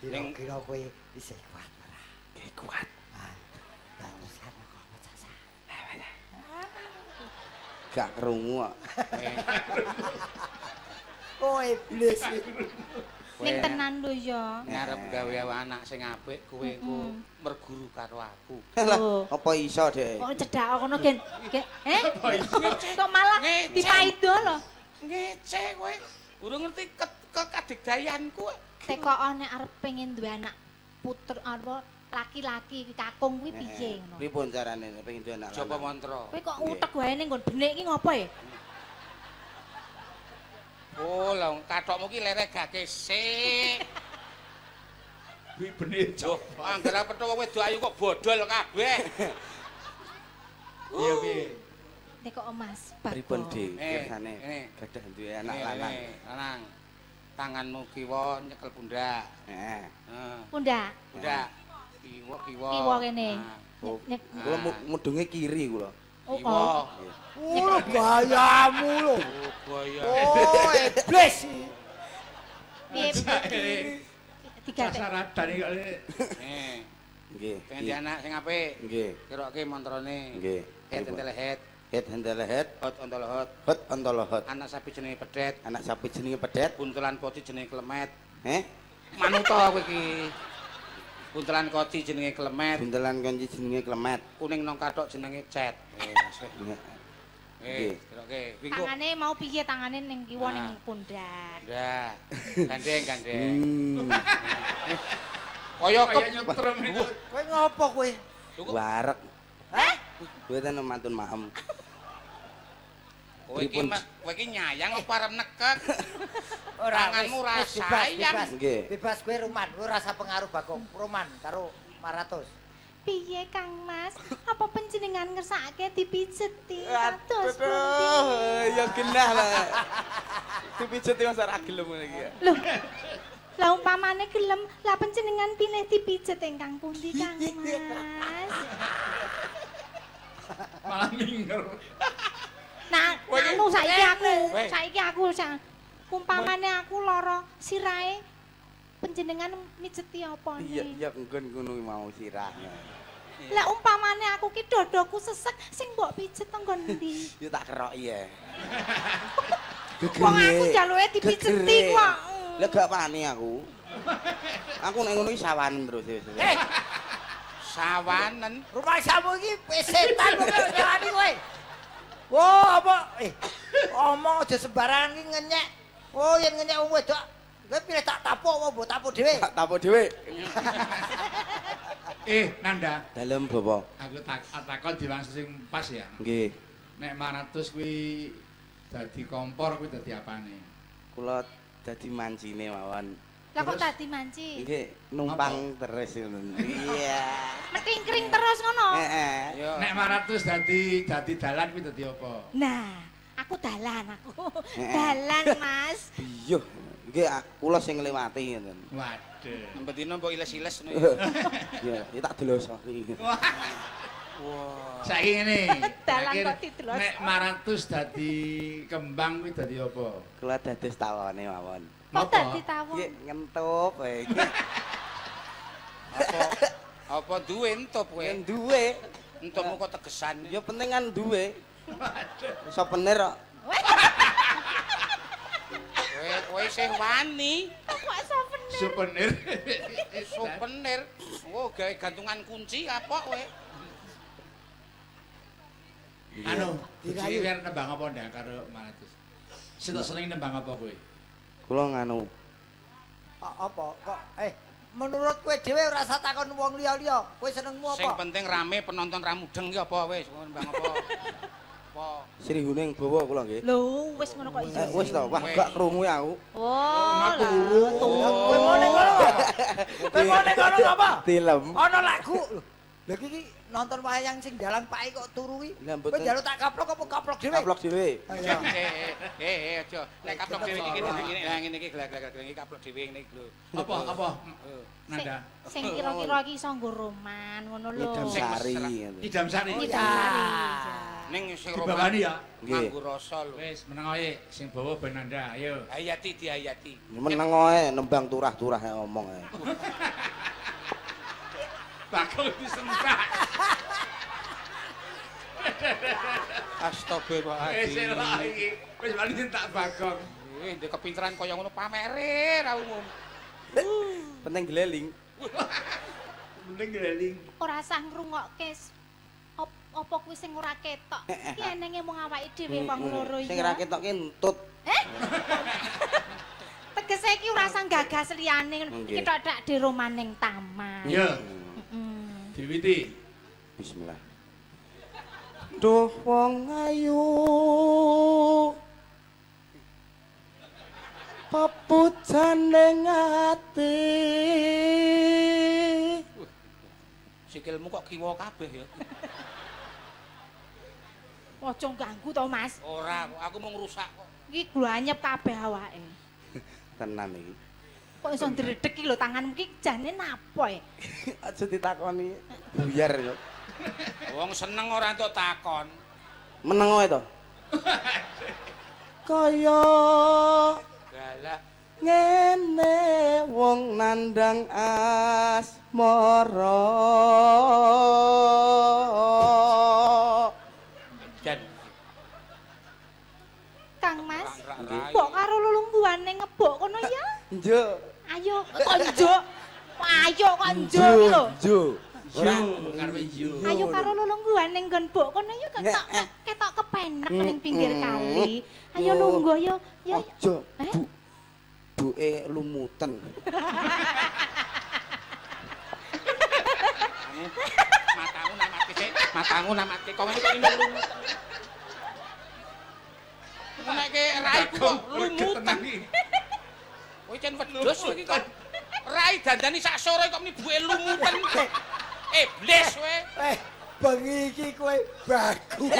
Kira-kira kowe isih kuat ora? Nggih kuat. Ah, terus kan aku apa jasa? Gak krungu kok. Oh iblis. Ning tenan lho ya. Ngarep gawe anak sing apik kowe engko merguru karo aku. Lah, apa iso, Dek? Kok cedhak kono gen. Eh? Kok malah dipaido lho. Ngece kowe. Urung ngerti kekadigdayanku. Tekok nek arep pengen duwe anak putra apa laki-laki kakung kuwi piye ngono. Pripun carane pengen duwe anak Coba lanang? mantra. Kowe kok utek wae ning nggon benik iki ngopo ya? Oh, lah kathokmu ki lere gake sik. Kuwi benih Loh, angger petuk wong wedok ayu kok bodol kabeh. Iya piye? Tekok Mas Pripun, Bagong. Dik? Kersane Eh. gadah duwe anak lanang. Lanang. Tanganmu kiwa nyekel pundak. Heeh. Heeh. Pundak. Pundak. Kiwa kiwa. Kiwa kene. Nah, Oh, Nyek. Kula mudunge kiri kula. Oh, Kiwa. oh. Oh, gayamu lho. Oh, gaya. Oh, iblis. Piye digatek. Sasaratan iki kok. Eh, Nggih. pengen di anak sing apik. Nggih. Kiroke mantrane. Nggih. Het entel het, Het hentel het, hot ontol hot. hot ontol hot. Anak sapi jenenge pedet, Anak sapi jenenge pedet. buntelan poti jenenge klemet. Heh? Manuta kowe iki. Buntelan koci jenenge klemet, Buntelan kanci jenenge klemet. kuning nang kathok jenenge cet. Wis. Nggih. Eh, kiroke. Kuwi kok Tangane mau piye tangane ning kiwa ning Ah. pundak. Ndah. Gandeng, gandeng. Hmm. Kaya Kaya nyetrum itu. Kowe ngopo kowe? Warek. Hah? Kowe ten mantun maem. Kowe iki Pripun? kowe iki nyayang apa arep nekek? Ora Tanganmu wis, ora wis, bebas, sayang. bebas. Nggih. Bebas kowe Roman, kowe rasa pengaruh Bagong Roman karo 500. Piye Kang Mas? Apa panjenengan ngersakake dipijeti kados pundi? ya genah lah. Dipijeti masa ra gelem ngene iki ya. Loh. Lah umpamane gelem, lah panjenengan pilih dipijet ingkang pundi Kang Mas? Malah minger. Nah, anu saiki aku, Weh. saiki aku umpamane aku lara sirahe panjenengan mijeti apa Iya, nih? iya nggon ngono kuwi mau sirah. Lah umpamane aku ki dodoku sesek sing mbok pijet tenggon endi? Ya tak keroki ya. Wong aku jaluke dipijeti kok. Lah gak wani aku. Aku nek ngono iki sawanen terus wis. Eh. Sawanen. Rumangsamu iki wis setan kok nyalani kowe. Wah, apa omong aja sembarangan iki ngenyek. Oh, yen ngenyek wong wedok, kowe pilih tak tapuk apa mbok tapuk dhewe? Tak tapuk dhewe. Nanda, Dalem Bapak. aku tak takon diwangsu sing pas ya. Nggih. Nek 500 kuwi dadi kompor kuwi dadi apane? Kula dadi mancine mawon. Lah kok dadi manci? Nggih, numpang terus ngono. Iya. Metingkring terus ngono. Heeh. Ayo. Nek 500 dadi dalan kuwi dadi apa? Nah, aku dalan aku. Dalan, Mas. Biyuh. Nggih, kula sing ngliwati ngoten. Waduh. Nembe dina mbok iles-iles ngono ya. Ya, ya tak delosori. Wah. Saiki ngene. Dalang Saiki kok didelok. Nek Maratus dadi kembang kuwi dadi apa? Kula dados tawone mawon. Kok dadi tawon? Nggih ngentup wae iki. Apa apa duwe entup kowe? Duwe. Entupmu kok tegesan. Ya penting kan duwe. Iso penir kok. Kowe kowe isih wani. Kok souvenir? Souvenir. Souvenir. Oh, gawe gantungan kunci apa kowe? Anu, dirayu biar nembang apa ndak karo Maratus? Sitok seneng nembang apa kowe? Kula nganu. Apa kok menurut kowe dhewe ora usah takon wong liya-liya. Kowe senengmu apa? Sing penting rame penonton ra mudeng ki apa wis nembang apa? Apa? Sri Huning bawa kula nggih. Lho, wis ngono kok iso. Wis to, wah gak krungu aku. Oh, turu. Kowe mau ning kono apa? Kowe mau ning kono apa? Film. Ana lagu. Lha iki nonton wayang sing dalang pake kok turu iki. Kowe njaluk tak kaplok apa kaplok dhewe? Kaplok dhewe. Aja. Nek kaplok dhewe iki ngene, lah ngene iki glak-glak iki kaplok dhewe ngene iki lho. Apa apa? Nanda. Sing kira-kira iki iso nggo roman ngono lho. Idam Sari. Idam Sari. Idam Sari. Ning sing roman. Dibawani ya. Nganggo rasa lho. Wis meneng ae sing bawa ben Nanda, ayo. Hayati dihayati. Meneng ae nembang turah-turah ngomong ae. Bakal disentak. Astagfirullahaladzim. Wis iki wis paling tak bagong. Ndek kepinteran kaya ngono pamere ra umum. Penting gleling. Penting gleling. Ora usah ngrungokke apa kuwi sing ora ketok. Iki enenge mung awake dhewe wong loro iki. Sing ora ketok ki entut. Tegese iki ora usah gagas liyane. Iki tok-tok di roman ning taman. Iya. Diwiti. Bismillah. Duh wong ayu pepujane ati. Sikilmu kok kiwa kabeh ya. Aja ganggu to, Mas. Ora, aku mau ngrusak kok. Iki glanyep kabeh awake. Tenan iki. Kok iso ndredeg iki lho tanganmu iki jane napa e? Aja ditakoni buyar kok. Wong seneng ora entuk takon. Meneng wae to. Kaya galah ngene wong nandang asmara. Jan. Kang Mas, mbok karo lelungguhane ngebok kono ya? Njuk. Ayo kok njuk. Ayo kok njuk iki lho. Njuk. Ora karepe yo. Ayo karo lelungguhan ning nggon bok kono ya ketok ketok kepenek ning pinggir kali. Ayo lungguh yo. Ya. Aja, Bu. Buke lumuten. Matamu namatke sik, matamu namatke kok ngene kok lumuten. Nek raiku kok lumuten. Kowe cen wedhus iki kok. Rai dandani sak sore kok muni buke lumuten. Iblis kowe. Bengi iki kowe bagus.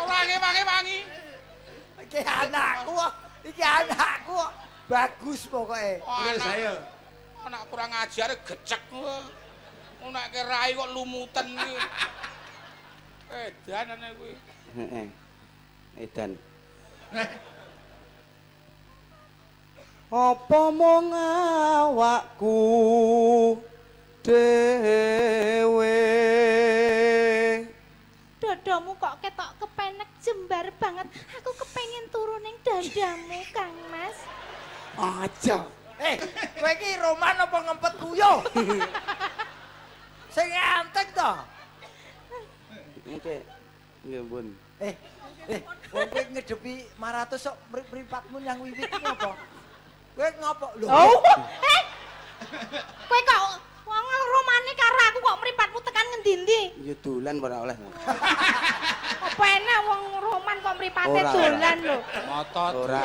Wangi-wangi. Iki anakku, iki anakku bagus pokoke. Terus ayo. Anak kurang ajar gecek. Nek rai kok lumutan iki. Edan ana kuwi. Heeh. Edan. Apa mung awakku dhewe? Dadamu kok ketok kepenek jembar banget. Aku kepengin turu ning dadamu, Kang Mas. Aja. Kowe iki roman apa ngempet kuyo? Sing antek to. Oke. Nggih, Bun. Wong kowe ngedepi Maratus sok mripatmu nyang wiwit iki apa? Kowe ngopo lho? Oh. Kowe kok wong romane karo aku kok mripatmu tekan ngendi-endi? Ya dolan ora oleh. Apa enak wong roman kok mripate dolan lho. Ngotot. Ora.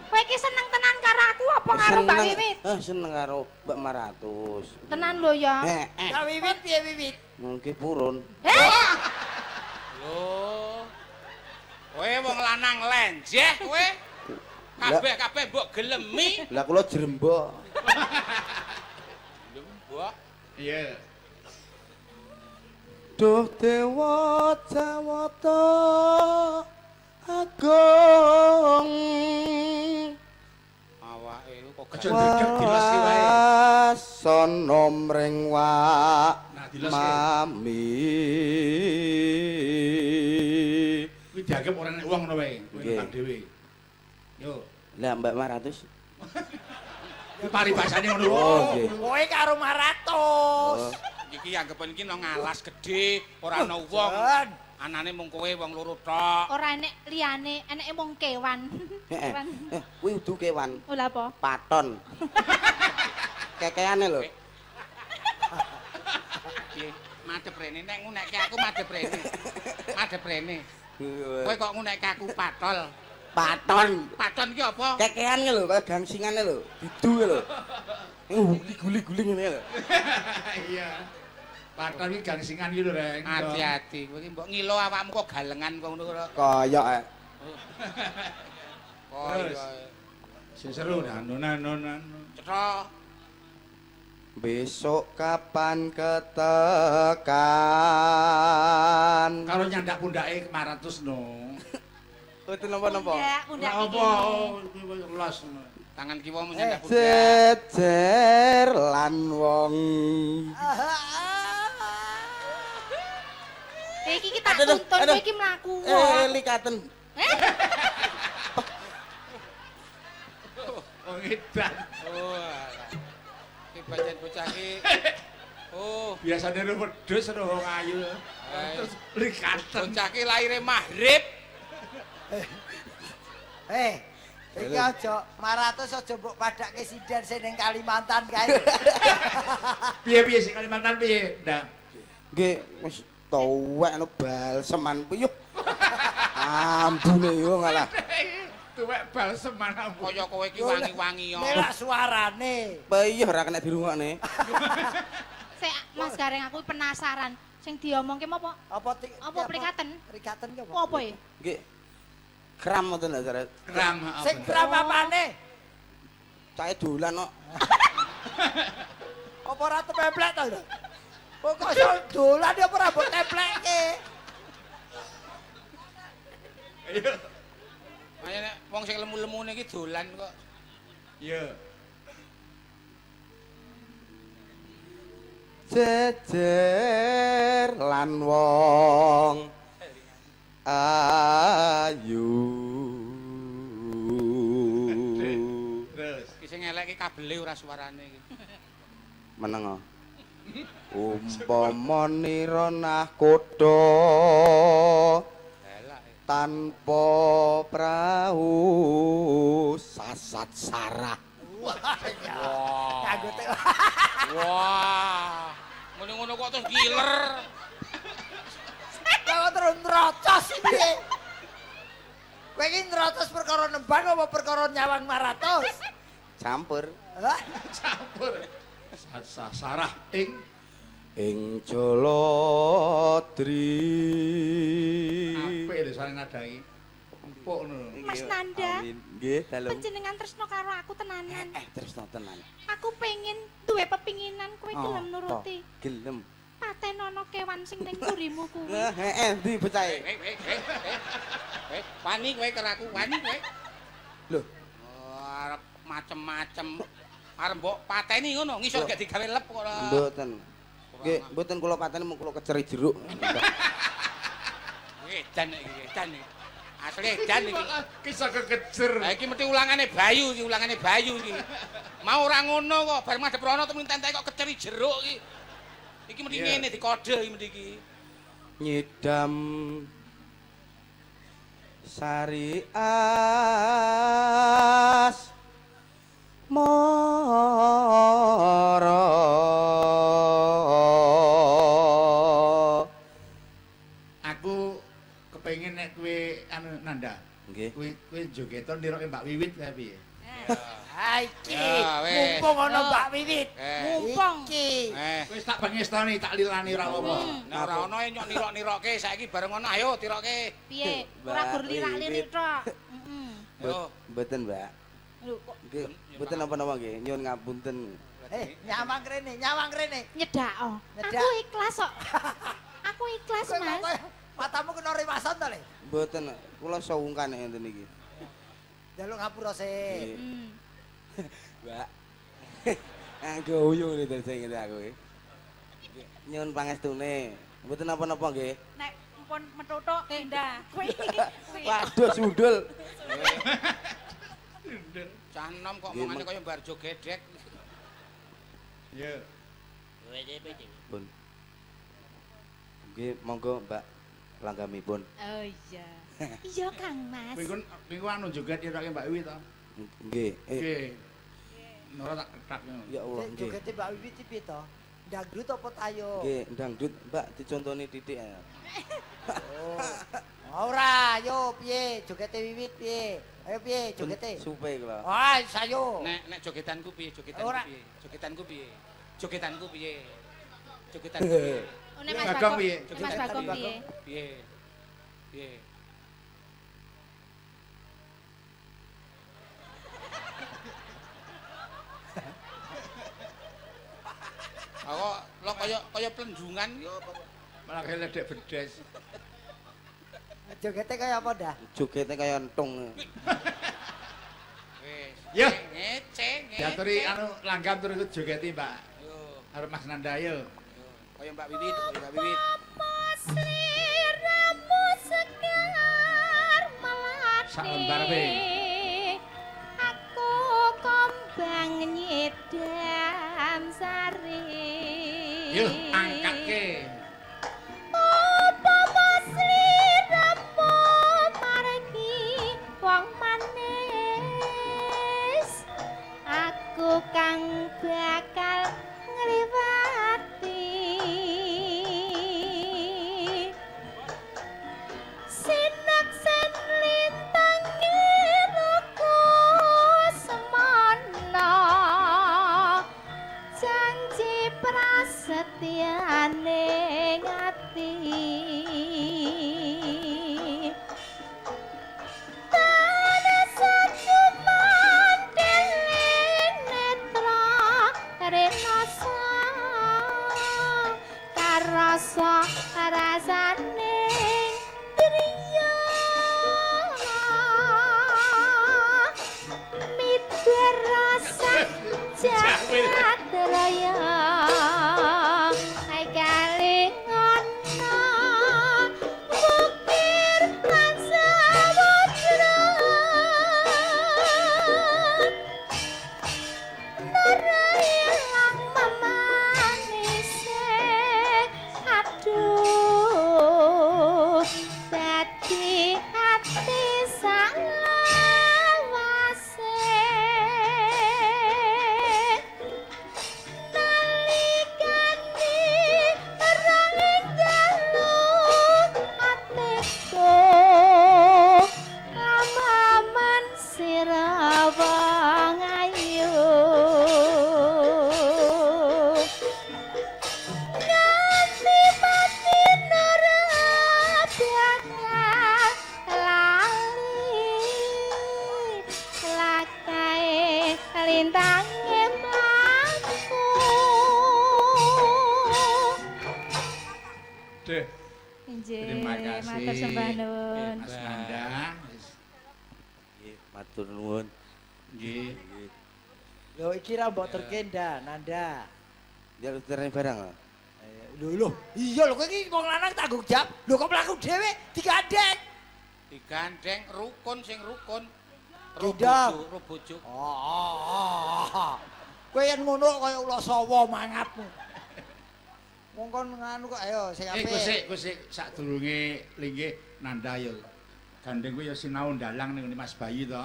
Kowe iki seneng tenan karo aku apa karo Mbak Wiwit? Seneng karo Mbak Maratus. Tenan lho ya. Mbak Wiwit piye Wiwit? Mungkin purun. Lho. Kowe wong lanang lenjeh kowe. Kabeh-kabeh mbok gelemi. Lah kula jrembok. Jrembok. Iya. Duh Dewa Jawata Agung. Awake kok Aja ndredeg dileski wae. Sono mring wa Nah, dileski. mami. Kuwi dianggep ora nek wong ngono wae. Kuwi Nggih. nembang dhewe. Yo, Lah Mbak Maratus. kuwi paribasane ngono. Oh, nggih. Kowe karo Maratus. Iki anggapan iki nang alas gedhe, ora ana wong. Jan. Anane mung kowe wong loro tok. Ora enek liyane, eneke mung kewan. Heeh. Kewan. Eh, kuwi udu kewan. Oh lha apa? Paton. Kekeane lho. Piye? Madhep rene nek ngunekke aku madhep rene. Madhep rene. Kowe kok ngunekke aku patol. Paton. Paton ki apa? Kekean lho, kaya gangsingane lho, didu lho. Guli-guli ngene lho. Iya. Paton iki gangsingan iki lho, Reng. Hati-hati, kowe iki mbok ngilo awakmu kok galengan kok ngono kok. Kaya eh. Terus. Sing seru nano nano nano. Cetha. Besok kapan ketekan? Karo nyandak pundake 500 no. Mboten napa-napa. Pundak, pundak Ora iki. apa, kuwi los. Tangan kiwa mung nyandak pundak. Jejer lan wong. Iki iki tak Aduh, tuntun aduh. kowe iki mlaku. Eh, likaten. Eh? Wong edan. Oh. alah. Iki pancen bocah iki. Oh, Biasane ro wedhus ro wong ayu. Terus likaten. bocah iki lahire maghrib. Eh, iki aja Maratus aja mbok padhakke sinden sing ning Kalimantan kae. Piye-piye sing Kalimantan piye? Ndak. Nggih, wis tuwek no balseman piyuh. Ambune yo ngalah. Tuwek balseman ampun. Kaya kowe iki wangi-wangi yo. Melak suarane. Piyuh ora kena dirungokne. Sik Mas Gareng aku penasaran. Sing diomongke apa? Apa Apa prikaten? Prikaten ki apa? Apa ya? Nggih. Kram ngoten lho, Sare. Kram. Sing kram apane? Cahe dolan kok. Apa ora templek to? lho? Kok iso dolan ya apa ora mbok templekke? Ayo. Ayo nek wong sing lemu-lemune iki dolan kok. Iya. Jejer lan wong ayu. Terus. Iki sing elek iki kabele ora suarane iki. Meneng. Umpama nira nahkoda Elak. tanpa prau sasat sarah. Wah, ya. Kanggo te. Wah. Ngono-ngono kok terus giler. Kok terus nrocos iki. Kowe iki nrocos perkara nembang apa perkara nyawang Maratus? Campur Hah? Campur. Sarah ing ing Jaladri. apik lho sare nada iki. Empuk ngono. Mas Nanda. Amin. Nggih, dalem. Panjenengan tresno karo aku tenanan. Eh, tresno tenan. Aku pengen duwe pepinginan kowe gelem Oh, nuruti. toh, Gelem. Patenono kewan sing ning mburimu kuwi. Eh, heeh, ndi bocahe? Eh, eh, eh, eh. Eh, wani kowe karo aku, wani kowe. Lho, Oh, arep macem-macem. Arep mbok pateni ngono, ngisor gak digawe lep kok ora. mboten. Nggih, mboten kula pateni mung kula keceri jeruk. Edan iki, edan iki. Asli edan iki. Kisah kekejer. Lah iki mesti ulangane Bayu iki, ulangane Bayu iki. Mau ora ngono kok, bar madhep rono temen entek kok keceri jeruk iki. Iki mesti Iya. ngene dikode iki mesti iki. Nyidam sari as mara. Aku kepengin nek kowe anu Nanda. Nggih. Kowe kowe jogeto niroke Mbak Wiwit kae piye? Ha iki Ya, wis. mumpung ana Mbak Wiwit. Eh. Mumpung. Iki. Eh. Wis tak pangestoni, tak lilani ora apa-apa. Nek ora ono e nyok nirok-nirokke saiki bareng ono ayo tirokke. Piye? Ora Mbak gur lirak-lirik Wiwit. tok. Heeh. Yo. Mboten, Mbak. Lho kok Nggih, mboten napa-napa nggih, nyuwun ngapunten. Eh, nyawang rene, nyawang rene. nyedak oh. Nyedak. Aku ikhlas kok. Aku Aku ikhlas, Mas. Matamu kena rewasan to, Le? Mboten, kula sawungkan nek ngenten iki. Njaluk ngapura sik. Mbak. Anggo uyu ngene sing ngene aku iki. Nyuwun pangestune. Mboten napa-napa nggih. Nek pun metutuk pindah. Kuwi. Waduh sundul. Cah enom kok omongane kaya Barjo gedhek. Iya. Pun. Nggih, monggo Mbak langgamipun. Oh iya. Iya Kang Mas. Kowe ku anu joget irake Mbak Wiwi to? Nggih. Nggih. Ora tak ketak. Ya Allah, nggih. Jogete Mbak Wiwi piye to? Dangdut apa tayo? Nggih, dangdut Mbak dicontoni titik ya. Oh. Ora, yo piye jogete Wiwit piye? Ayo piye jogete? Supe kula. Wah, sayo. Nek jogetanku piye? Jogetanku piye? Jogetanku piye? Jogetanku piye? Jogetanku piye? Nek Mas Bagong piye? Mas Bagong piye? Piye? Piye? Aku lo kaya plenjungan yo apa? Malah kaya ledek bedes. Jogete kaya apa dah? Jogete kaya entung. Wis. Yo. Ngece, ngece. Diaturi anu langgam terus jogeti, Mbak. Yo. Arep Mas Nanda yo. Kaya Mbak Wiwit, kaya Mbak Wiwit. Sliramu sekar melati. Sak lembar we. Aku kombang nyidam sari. Yo angkatke. Apa sliramu margi wong manis. Aku kang bakal ngliwati. Sinaksen lintang ngiraku semono. Janji prasetyane ati. Rasa rasane driya miber rasa jagat raya kali ngono bukir lan samudra ilang memanise. Aduh, dadi ati salawase. Nalikane rang dalu atiku lamaman sira wong ayu. Nganti mati ora bakal lali lakae lintange mlaku. Duh, Nggih, terima kasih. matur sembah nuwun. Mas Nanda. Nggih, matur nuwun. Nggih. Lho iki ra mbok terke nda, Nanda. Njaluk terane barang. Lho lho, iya lho kowe iki wong lanang tanggung jawab. Lho kok mlaku dhewe digandeng. Digandeng rukun sing rukun. Gendong. Ro bojo. Oh. Kowe yen ngono kaya ula sawa mangapmu. Wong kon nganu kok ayo sing apik. Kusik, kusik sadurunge linggih Nanda yo. Gandeng kuwi ya sinau ndalang ning ngene Mas Bayu to.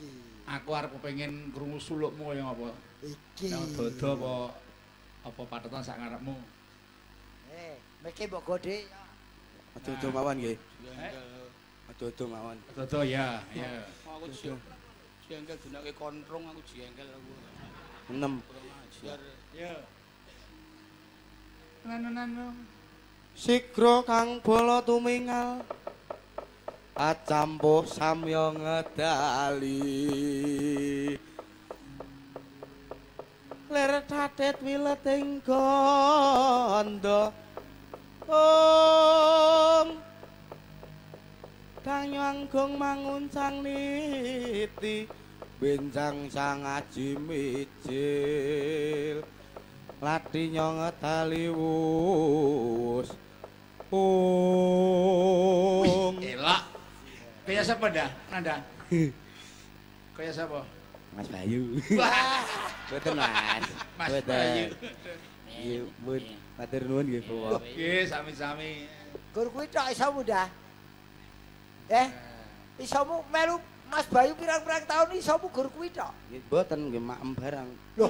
Iki. Aku arep kepengin krungu sulukmu kaya ngapa. Iki. Nang dodo apa apa patetan sak ngarepmu. Meke mbok godhe. Aduh mawon nggih. Aduh mawon. Aduh ya, ya. Aku jengkel dinake kontrong aku jengkel aku. 6. Kurang ajar. Ya. Nanu-nanu. Sigra kang bala tumingal acampuh samya ngedali. Lir thatit wileting gandha Om Dang Yanggung manguncang niti benjang sang aji mijil lati nyong tali wus. Om elak. Kaya sapa ndah? Nanda. Kaya sapa? Mas Bayu. Mboten Mas. Mas Bayu. Nggih, pun matur nuwun nggih, Bapak. Nggih, sami-sami. Gur kuwi tok isomu ndah. Isomu melu Mas Bayu pirang-pirang tahun isomu gur kuwi tok. Nggih, mboten nggih maem barang. Loh.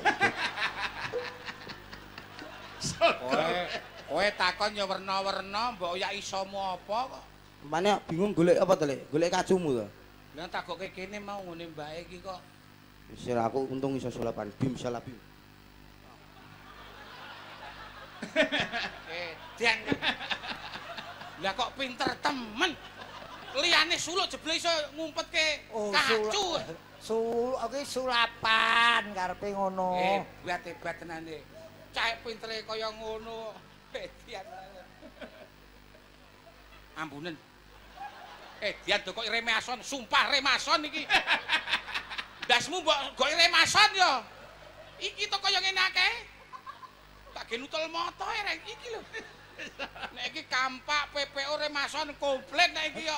Kowe takon ya werna-werna, mbok ya isomu apa kok. Mane bingung golek apa to, Lek? Golek kacumu to. Lah takoke kene mau ngene mbake iki kok. Wis aku untung iso sulapan bim salabim. Edan. Lah kok pinter temen. Liyane suluk jebule iso ngumpetke kacu. Suluk iki sulapan karepe ngono. Hebat hebat tenane. Cah pintere kaya ngono. Edian. Ambunen. Edian kok remason, sumpah remason iki. Ndasmu mbok goke remason ya. Iki to kaya ngene akeh. Tak genutul mata rek iki lho. Nek iki kampak PPO remason komplit nek iki yo.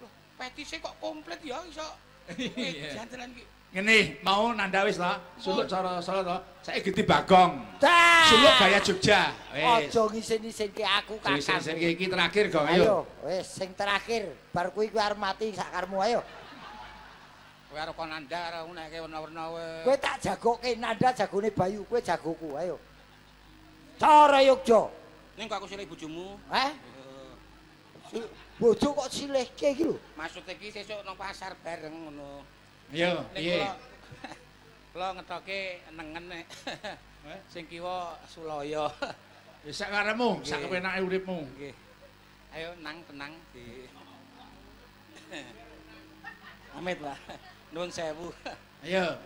Loh, petise kok komplit ya iso. Edan tenan iki. Ngene, mau nanda wis ta? Suluk cara Solo to. Saiki genti Bagong. Suluk gaya Jogja. Wis. Aja ngisin-isinke aku, Kakang. Ngisin-isinke iki terakhir, Gong. Ayo. Wis sing terakhir. Bar kuwi kowe arep mati sak karepmu, ayo. Kowe arep kon nanda karo nek werna-werna kowe. Kowe tak jagoke nanda jagone Bayu, kowe jagoku, ayo. Cara Yogya. Ning kok aku silih bojomu. Heh? Bojo kok silihke iki lho. Maksud iki sesuk nang pasar bareng ngono. Ayo, piye? Kula ngetoke nengen nek. Sing kiwa Sulaya. Wis sak karepmu, sak kepenake uripmu. Nggih. Ayo nang tenang di. Amit lah. Nuwun sewu. Ayo.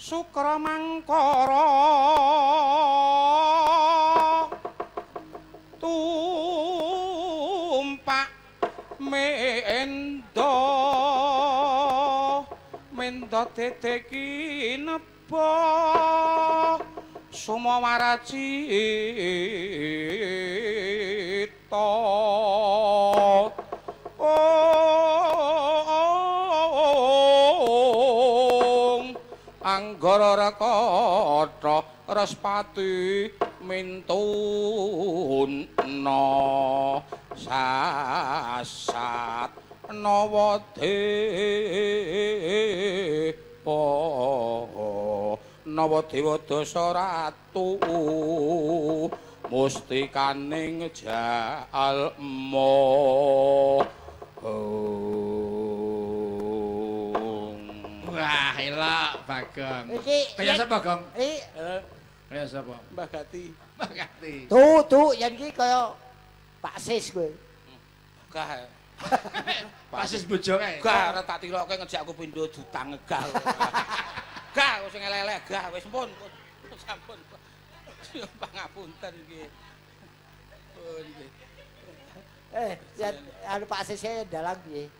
Sukra mangkara tumpak mendo mendo teteki nebo sumawaracita. Ong anggara rekata respati mintuna sasat nawa dewa nawa dewa dasa ratu mustikaning jalma. Wah, elok Bagong. Kaya sapa, Gong? Kaya sapa? Mbah Gati. Mbah Gati. Tuh, yen iki kaya Pak Sis kowe. Gah. Pak Sis bojo kae. Gah, ora tak tiroke ngejak aku pindho jutang gah. Gah sing elek-elek gah wis pun. Sampun. Pangapunten nggih. Pun nggih. Yen anu Pak Sis e dalang piye?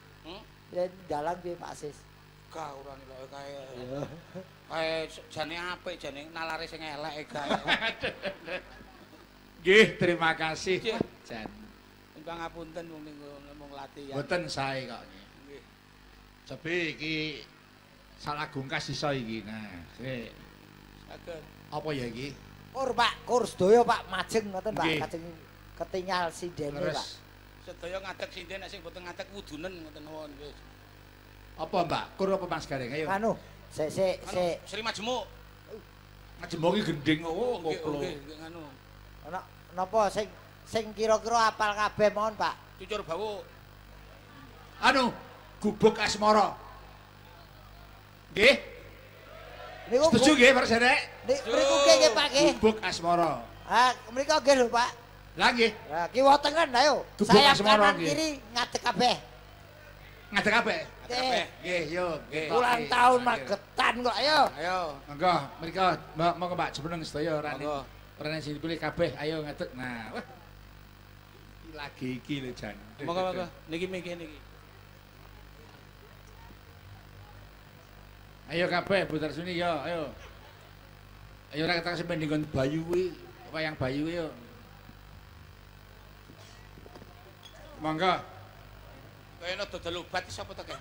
Yen dalang piye Pak Sis? Gah ora niloke kae. Kae jane apik jane nalare sing elek gae. Nggih, terima kasih. Jan. Pangapunten wong niku mung latihan. Mboten sae kok nggih. Sepi iki salah gungkas iso iki. Nah, sik. Saged. Apa ya iki? Kur Pak, kur sedaya Pak majeng ngoten Pak, kajeng ketinggal sindene Pak. Sedaya ngadeg sinden nek sing mboten ngadeg wudunen ngoten mawon wis. Apa Mbak? Kur apa Mas Gareng? Ayo. Anu, sik sik sik. Sri Majemuk. Majemuk iki gending oh koplo. Nggih, nganu. Ana napa sing sing kira-kira apal kabeh mawon Pak? Cucur bawuk. Anu, gubuk asmara. Nggih. Niku setuju nggih Pak Serek? Mriku nggih Pak nggih. Gubuk asmara. Ha, mriku nggih lho Pak. Lah nggih. Lah kiwa tengen ayo. Gubuk Sayap asmara kanan nggih. Kiri ngadeg kabeh. Ngadeg kabeh. Nggih. Nggih, yo, nggih. Ulang tahun Magetan kok ayo. Ayo. Monggo, mriko monggo Pak Jumeneng sedaya rane. Monggo. Rane sing dipilih kabeh, ayo ngadeg. Nah, wah. Iki lagi iki lho jan. Monggo monggo. Niki miki niki. Ayo kabeh Bu Tarsuni yo, ayo. Ayo ora ketak sampe nggon Bayu kuwi, wayang Bayu kuwi yo. Monggo. Kaya ana dodol obat iki sapa to, Kek?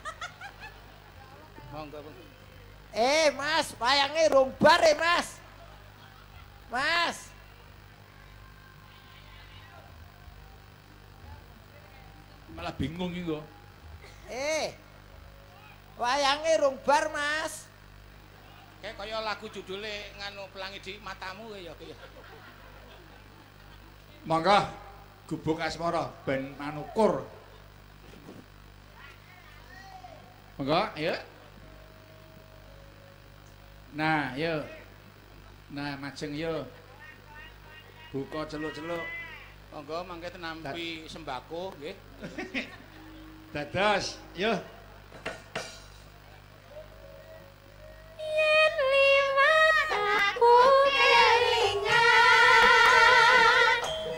Monggo, Bang. Eh, Mas, wayange rong bar e, Mas. Mas. Malah bingung iki kok. Eh. Wayange rong bar, Mas. Kayak kaya lagu judule nganu Pelangi di Matamu ya ya. Monggo Gubuk Asmara ben manukur. Monggo, ayo. Nah, ayo. Nah, majeng yo. Buka celuk-celuk. Monggo mangke nampi sembako nggih. Dados, yo. Yen liwat aku kelingan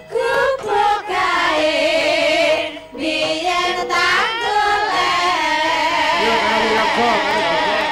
gubuk kae biyen tanggule. Yo karo yoga, karo gubuk.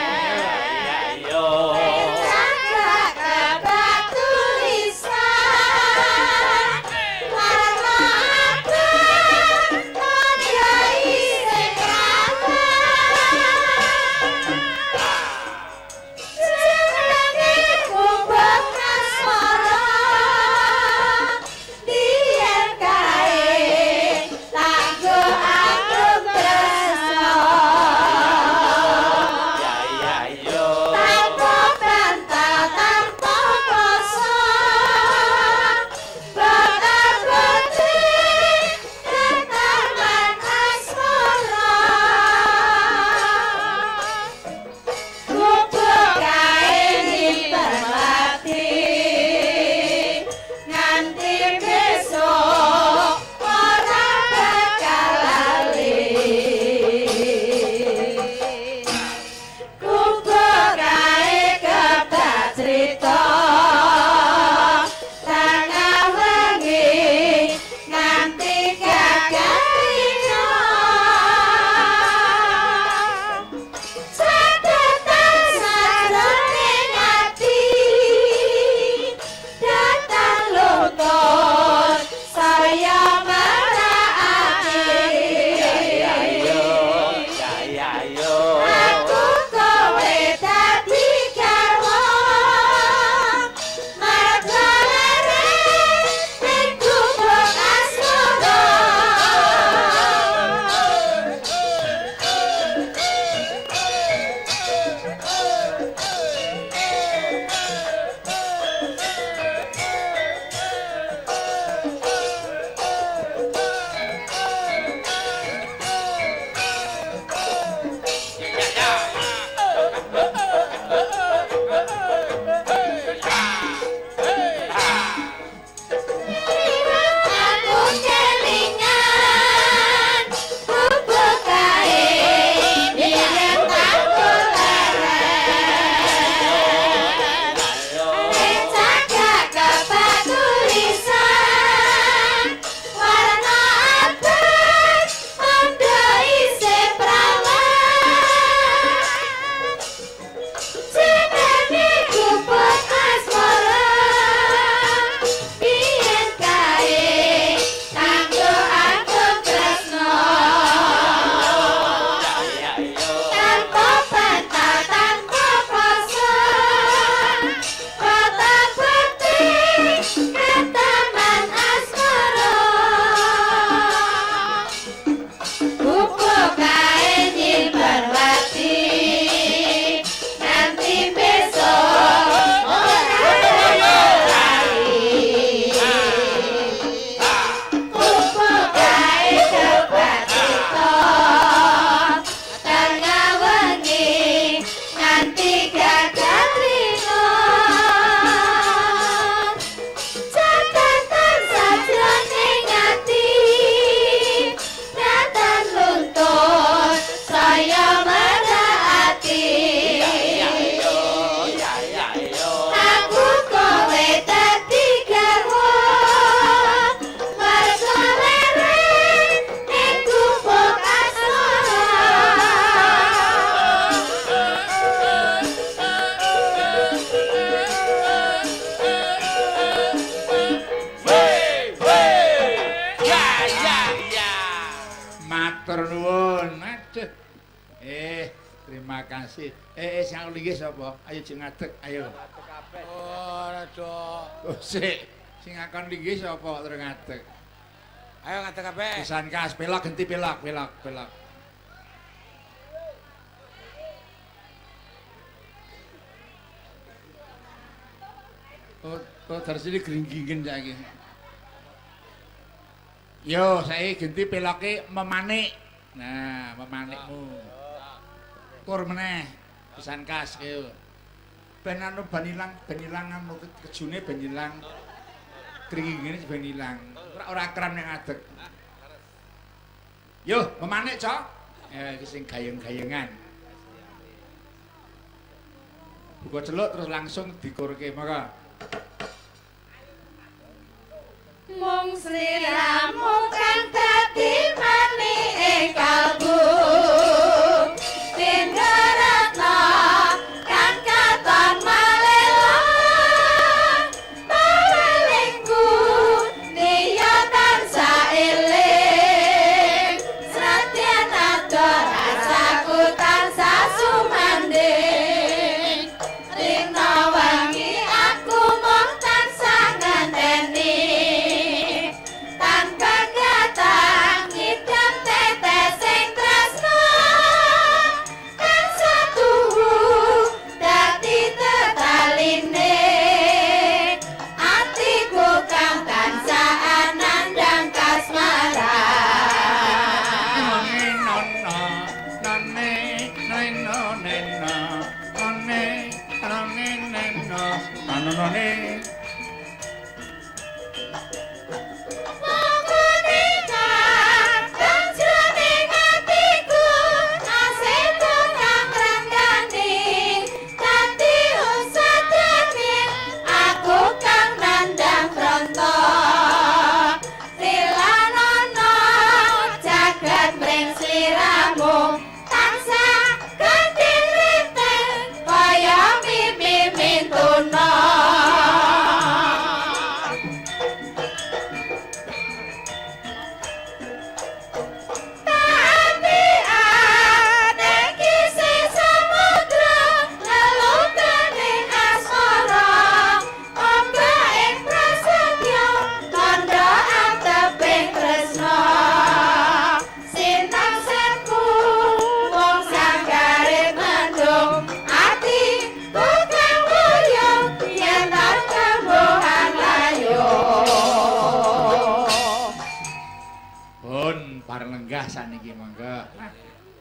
Terima kasih. Sing aku linggih sapa? Ayo jeng ngadeg, ayo. Ora do. Oh, sik. Sing akon linggih sapa kok terus ngadeg? Ayo ngadeg kabeh. Pisan kas pelok genti pelok, pelok, pelok. Oh, dari sini gringgingen saiki. Yo, saiki genti peloke memanik. Nah, memanikmu. Kur meneh pisan kas yo. Ben anu ben ilang, ben ilang anu kejune ben ilang. Gringgingene ben ilang. Ora kram nek ngadeg. Yo, memanik, Cok. Iki sing gayeng-gayengan. Buka celuk terus langsung dikurke, maka. Mung sliramu kang dadi manike kalbu. Tindharatna kang katon malela. Pawelingku niya tansah eling. Senadyan adoh rasaku tansah sumandhing. Rina wangi aku mung tansah ngenteni. Tanpa gatang ngidam tetesing tresna. Tansah tuhu dadi tetaline. Atiku kang tansah anandang kasmaran. Saniki monggo.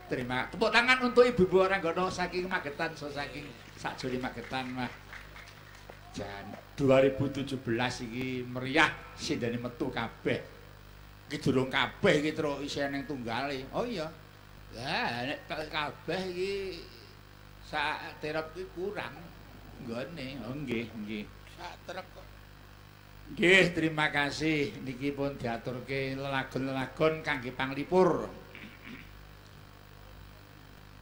Terima tepuk tangan untuk ibu-ibu Ranggono saking Magetan, so saking sakjoli Magetan mah. Jan 2017 iki meriah sindene metu kabeh. Iki durung kabeh iki terus isih ning tunggale. Oh iya. Lah nek kabeh iki sak terep iki kurang nggone. Oh nggih, nggih. Sak trek kok. Nggih, terima kasih. Niki pun diaturke lelagon-lelagon kangge panglipur.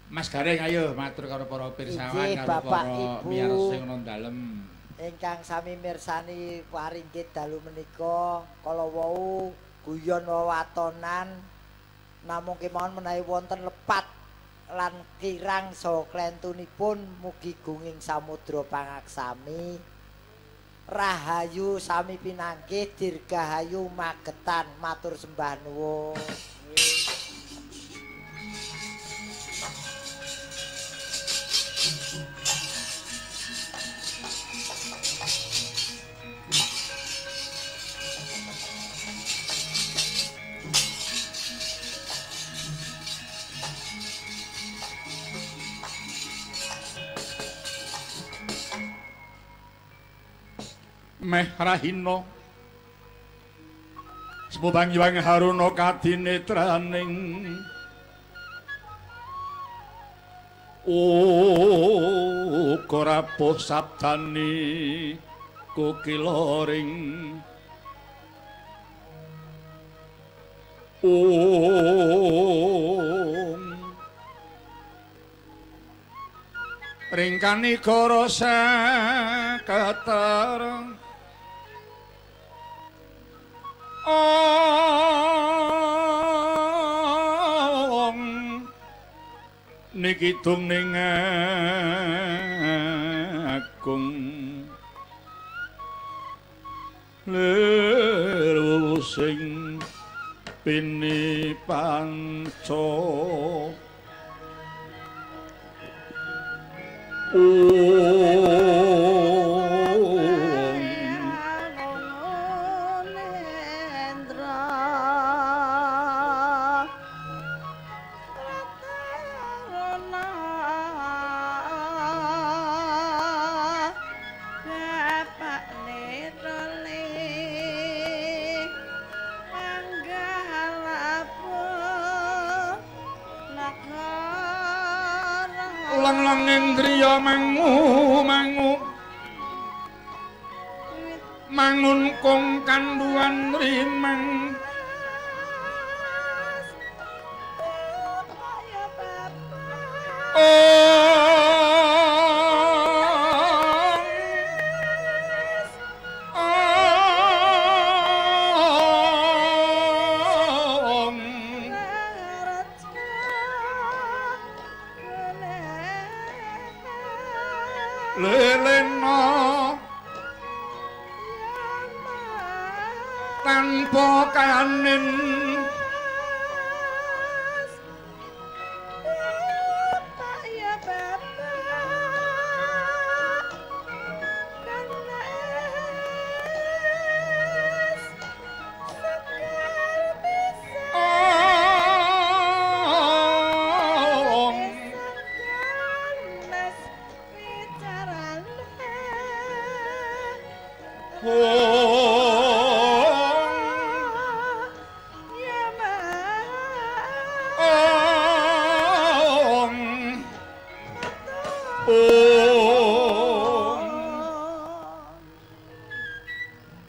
Mas Gareng ayo matur karo para pirsawan karo para miyarsa sing ana dalem. Ingkang sami mirsani waringgit dalu menika kala wau guyon wewatonan namung kemawon menawi wonten lepat lan kirang saha klentunipun mugi gunging samudra pangaksami. Rahayu sami pinanggih dirgahayu Magetan matur sembah nuwun. Meh rahina Semubang Hyang Haruna kadinetraning uga rapuh sabdani kukiloring ung ringkani goro sakatar ong Nikidung ning agung lir sing pini panca. Indriya mangu mangu mangun kong kanduan rimang lelena tanpa kanin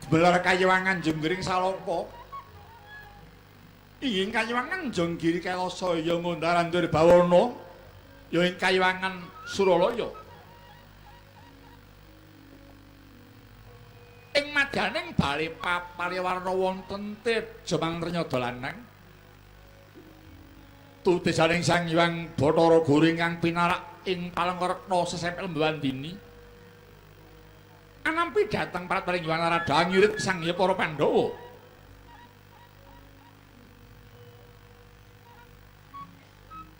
Belar kayiwangan jenggiring saloko ing kayiwangan jenggiri Kailasa ya ngundar-andur bawana ya ing kayiwangan Suralaya ing madyaning bale pariwarna wonten teja mangrnyada lanang tutejaning Sang Hyang Bathara Guru ingkang pinarak ing Palengkaretna sesempel Mbandini anampi dateng paring Hyang Narada ngirit Sang Hyang para Pandhawa.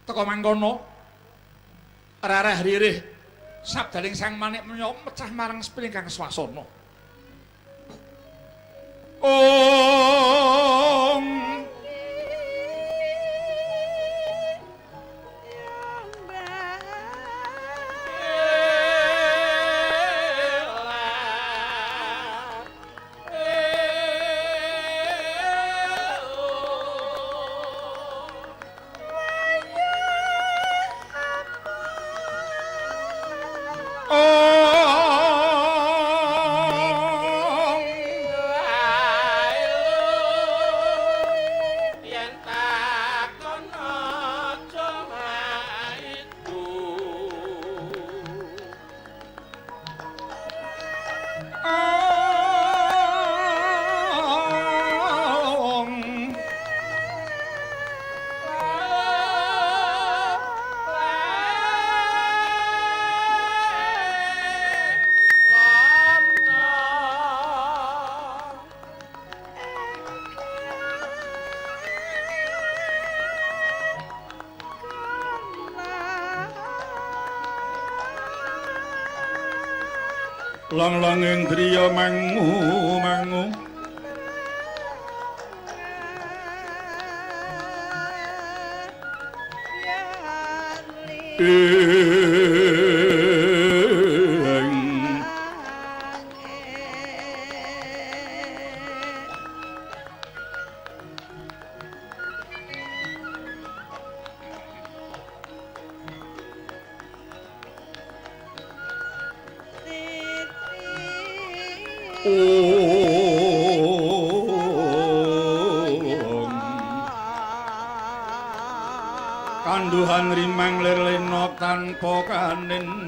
Teka mangkono rareh ririh sabdaning Sang Manik menyok mecah marang sepiling kang swasana. Om Lang-lang indriya mangu mangu Kanduhan rimang lir lena tanpa kanin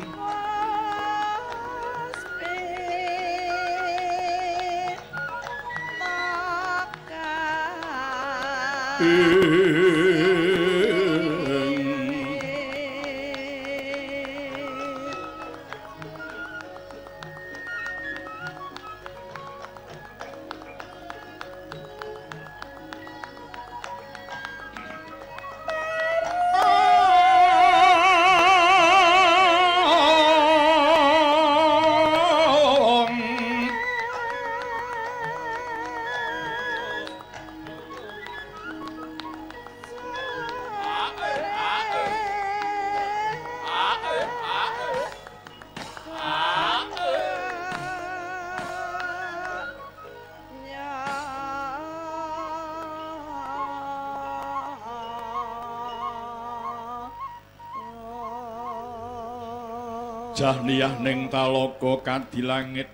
Jahniyah ning talaga kadilangit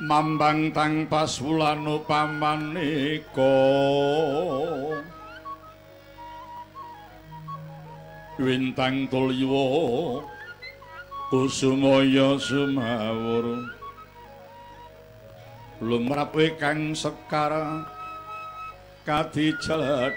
mambang tang pasulan upamaneka wintang tulya kusumaya sumawur lumrap kang sekar kadijeledha.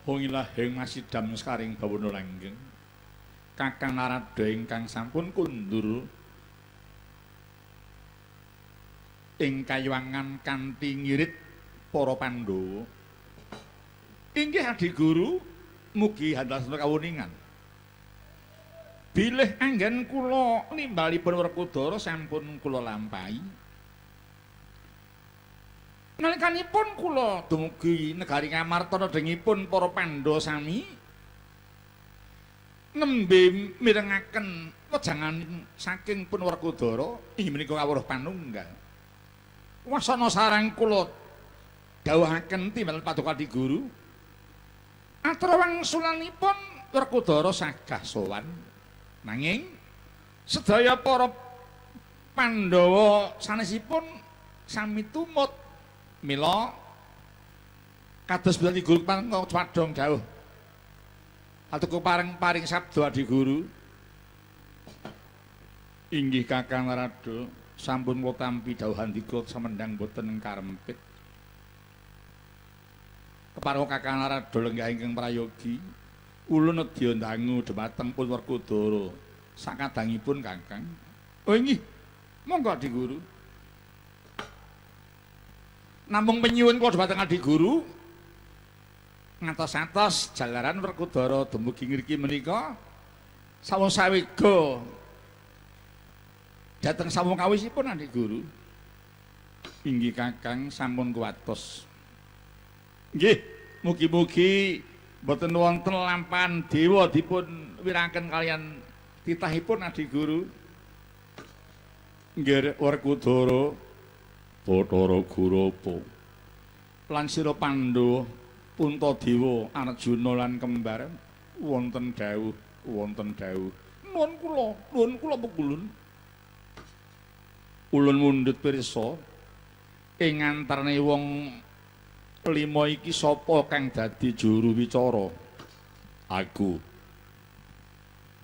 Ong ing ilahing masidam sekaring bawana langgeng Kakang Narada ingkang sampun kundur ing kayuwangan kanthi ngirit para Pandhawa. Inggih Adi Guru, mugi handasana kawuningan. Bilih anggen kula nimbalipun Werkudara sampun kula lampahi. Nalikanipun kula dumugi negari Ngamarta nedhengipun para Pandhawa sami nembe mirengaken wejangan saking pun Werkudara inggih menika kawruh panunggal. Wasana sarang kula dawuhaken timbal Paduka Adi Guru. Atur wangsulanipun Werkudara sagah sowan. Nanging sedaya para Pandhawa sanesipun sami tumut. Mila kados Adi Guru padhong dawuh. Atuku pareng-paring sabda Adi Guru. Inggih Kakang Narada, sampun kula tampi dawuh handika samendhang boten karempit. Kepareng Kakang Narada lenggah ingkang prayogi, ulun nedya ndangu dhumateng pun Werkudara sakadangipun Kakang. Oh inggih, monggo Adi Guru. Namung penyuwun kula dhumateng Adi Guru ngantos-antos jalaran Werkudara dumugi ngriki menika sawung sawega dhateng sawung kawisipun Adi Guru. Inggih Kakang sampun kuwatos. Nggih, mugi-mugi mboten wonten lampahan dewa dipun wiraken kalian titahipun Adi Guru. Nggih Werkudara Bathara Gurapa lan sira Pandhawa Puntadewa Arjuna lan kembar wonten dawuh wonten dawuh. Nuwun kula pekulun. Ulun mundhut pirsa ing antarane wong lima iki sapa kang dadi juru wicara? Aku.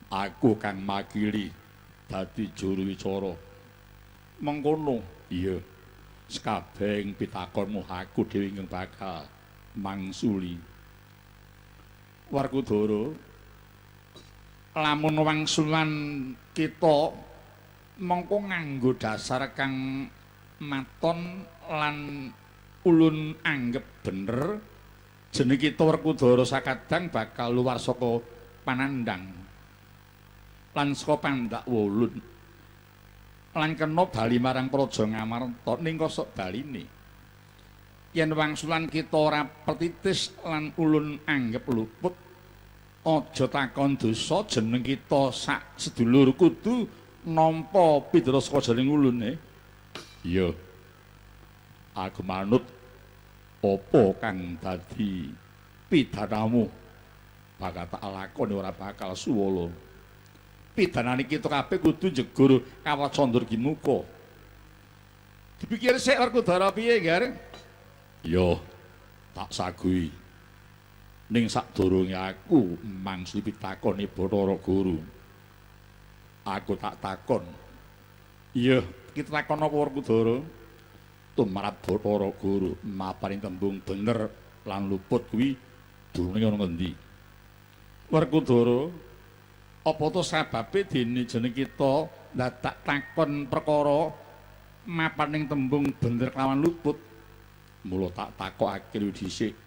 Aku kang makili dadi juru wicara. Mengkono? Iya. Sekabehing pitakonmu aku dhewe ingkang bakal mangsuli. Werkudara, lamun wangsulan kita mongko nganggo dasar kang maton lan ulun anggep bener, jeneng kita Werkudara sakadang bakal luwar saka panandhang lan saka pandhak wolun lan kena bali marang Praja Ngamarta ning kosok baline. Yen wangsulan kita ora petitis lan ulun anggep luput, aja takon dosa jeneng kita sak sedulur kudu nampa pidana saka jeneng ulune. Iya. Aku manut apa kang dadi pidanamu bakal tak lakoni ora bakal suwala. Pidanane kita kabeh kudu njegur kawat condor gimuka. Dipikir sik Werkudara piye, Gar? Yo, tak sagui. Ning sadurunge aku mangsuli pitakone Bathara Guru, aku tak takon. Iya, kita takon apa Werkudara? Tumrap Bathara Guru maparing tembung bener lan luput kuwi durunge ana ngendi? Werkudara, apa to sababe dene jeneng kita ndadak takon perkara mapaning tembung bener kelawan luput? Mula tak takokake dhisik.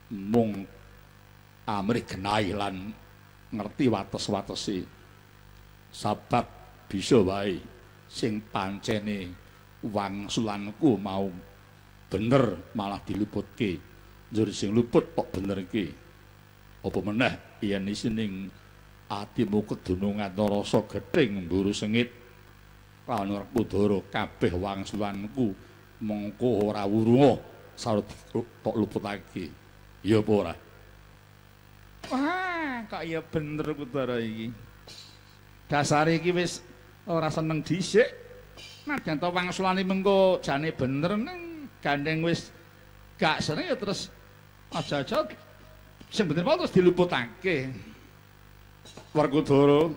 Mung amrih genahi lan ngerti wates-watese. Sabab bisa wae sing pancene wangsulanku mau bener malah diluputke. Njur sing luput tok benerke. Apa meneh yen isining atimu kedunungan rasa gething mburu sengit lawan Werkudara kabeh wangsulanku mengko ora wurunga sarut tok luputake. Ya apa ora? Wah, kok ya bener Kudara iki. Dasare iki wis ora seneng dhisik. Najan to wangsulane mengko jane bener ning gandeng wis gak seneng ya terus aja-aja sing bener mau terus diluputake. Werkudara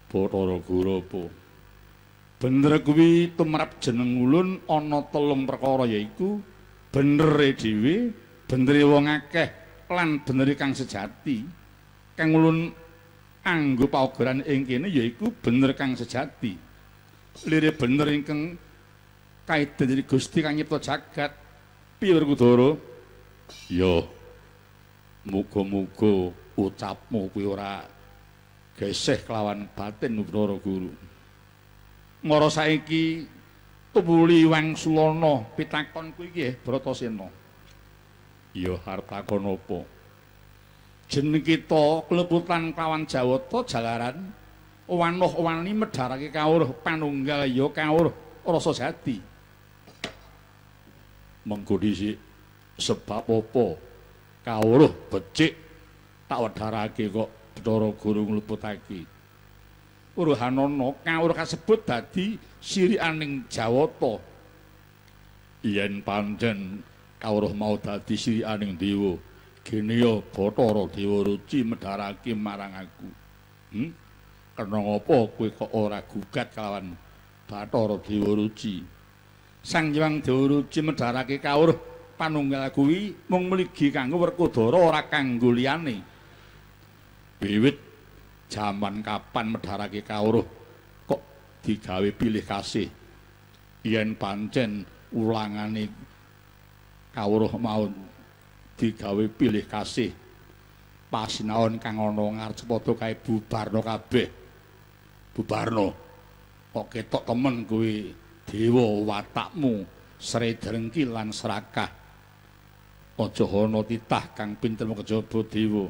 Bathara Guru apa? Bener kuwi tumrap jeneng ulun ana telung perkara yaiku benere dhewe, benere wong akeh lan benere kang sejati. Kang ulun anggo paugeran ing kene yaiku bener kang sejati. Lire bener ingkang kaidhen dening Gusti kang nyipta jagat. Piye Werkudara? Ya muga-muga ucapmu kuwi ora geseh kelawan batin Bathara Guru. Ngara saiki tumuli wangsulana pitakonku iki Bratasena. Ya arep takon apa? Jeneng kita kleputan kelawan Jawata jalaran wanoh wani medharake kawruh panunggal ya kawruh rasa jati. Mengko dhisik sebab apa kawruh becik tak wedharake kok Bathara Guru ngluputake. Uruhanana kawruh kasebut dadi sirikaning Jawata. Yen pancen kawruh mau dadi sirikaning dewa, geneya Bathara Dewa Ruci medharake marang aku. Kena ngapa kowe kok ora gugat kelawan Bathara Dewa Ruci? Sang Hyang Dewa Ruci medharake kawruh panunggal kuwi mung mligi kanggo Werkudara ora kanggo liyane. Wiwit jaman kapan medharake kawruh kok digawe pilih kasih? Yen pancen ulangane kawruh mau digawe pilih kasih, pasinaon kang ana ngarep padha kae bubarno kabeh. Bubarno kok ketok temen kowe dewa watakmu sre drengki lan serakah. Aja ana titah kang pinter kejaba dewa.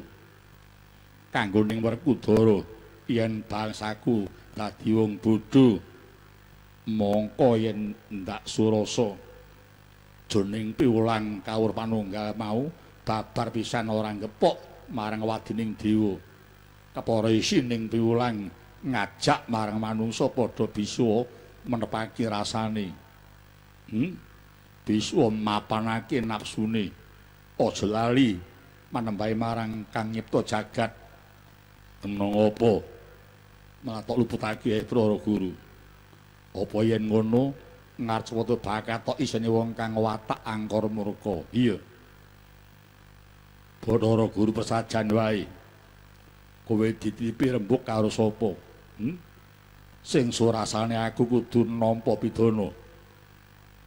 Kanggo ning Werkudara yen bangsaku dadi wong bodho mongko yen ndak surasa jroning piwulang kawruh panunggal mau babar pisan ora ngepok marang wadining dewa. Kepara isining piwulang ngajak marang manungsa padha bisa menepaki rasane. Bisa mapanake nafsune. Aja lali manembahe marang kang nyipta jagat. Kena ngapa malah tok luputake Bathara Guru. Apa yen ngono ngarep bakat tok isine wong kang watak angkara murka. Iya. Bathara Guru persajan wae. Kowe dititipi rembug karo sapa? Sing surasane aku kudu nampa pidana.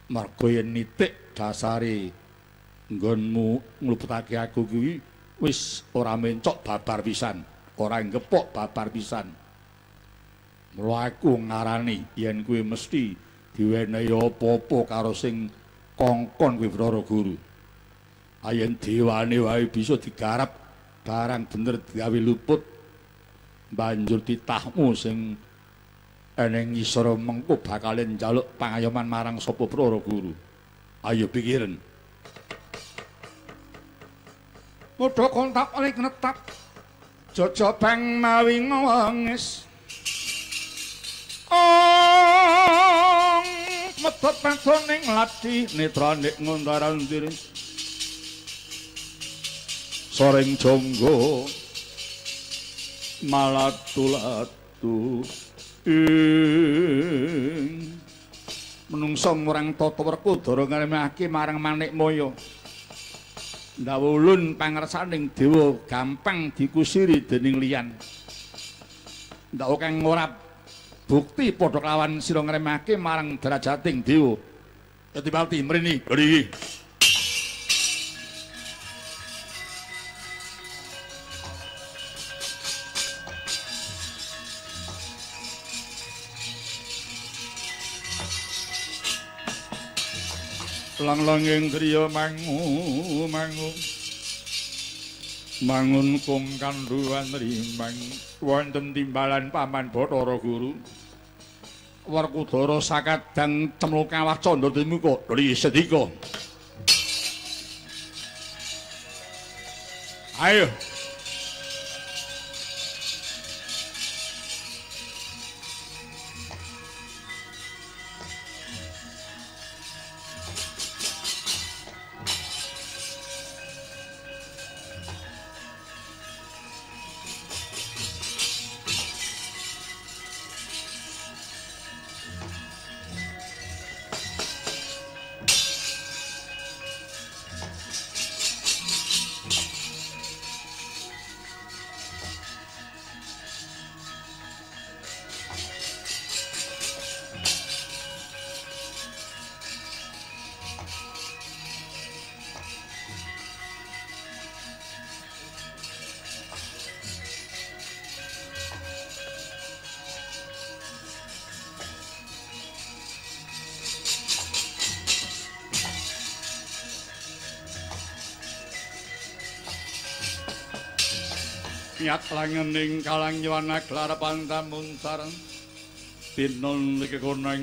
Merga yen nitik dasare nggonmu ngluputake aku kuwi wis ora mencok babar pisan, ora ngepok babar pisan. Mula aku ngarani yen kuwi mesti diwenehi apa-apa karo sing kongkon kuwi Bathara Guru. Ayen dewane wae bisa digarap barang bener digawe luput, banjur titahmu sing eneng ngisor mengko bakale njaluk pangayoman marang sapa Bathara Guru. Ayo pikiren. Padha kontak oleh netap jajabang mawi ngwengis. Ong medhot padoning ladi netrane ngontaran diri. Soreng jonggo malatu-latu ing menungsa marang tata Werkudara ngremehake marang Manikmaya. Ndawulun pangersaning dewa gampang dikusiri dening liyan. Ndawa kang ora bukti padha kelawan sira ngremehake marang derajating dewa. Yati-pati mrene mriki. Lang-langing griya mangu mangu mangun kung kandhuwan rimang wonten timbalan paman Bathara Guru. Werkudara sakadang cemlung kawah candra dimuka dri sedika. Ayo. Nyat langening kalang yowana klarapan tamuncar tinon iki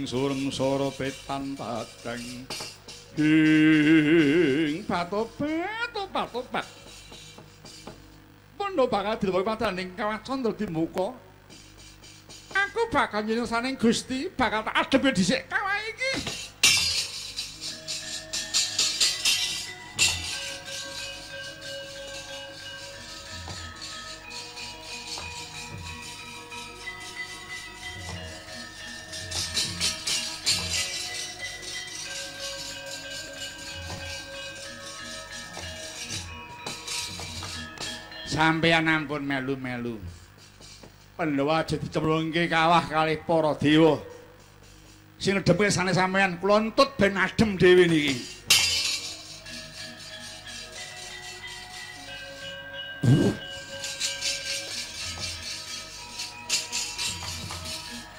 surem sora petan padang ing patopat topat pondo bakal dilebokke padaning kawah candra dimuka. Aku bakal nyusaning Gusti bakal tak adepe dhisik kawah iki. Sampeyan ampun melu-melu. Pandhawa aja dicemplungke kawah kalih para dewa. Sing nedhepke sane sampeyan kula entut ben adem dhewe niki.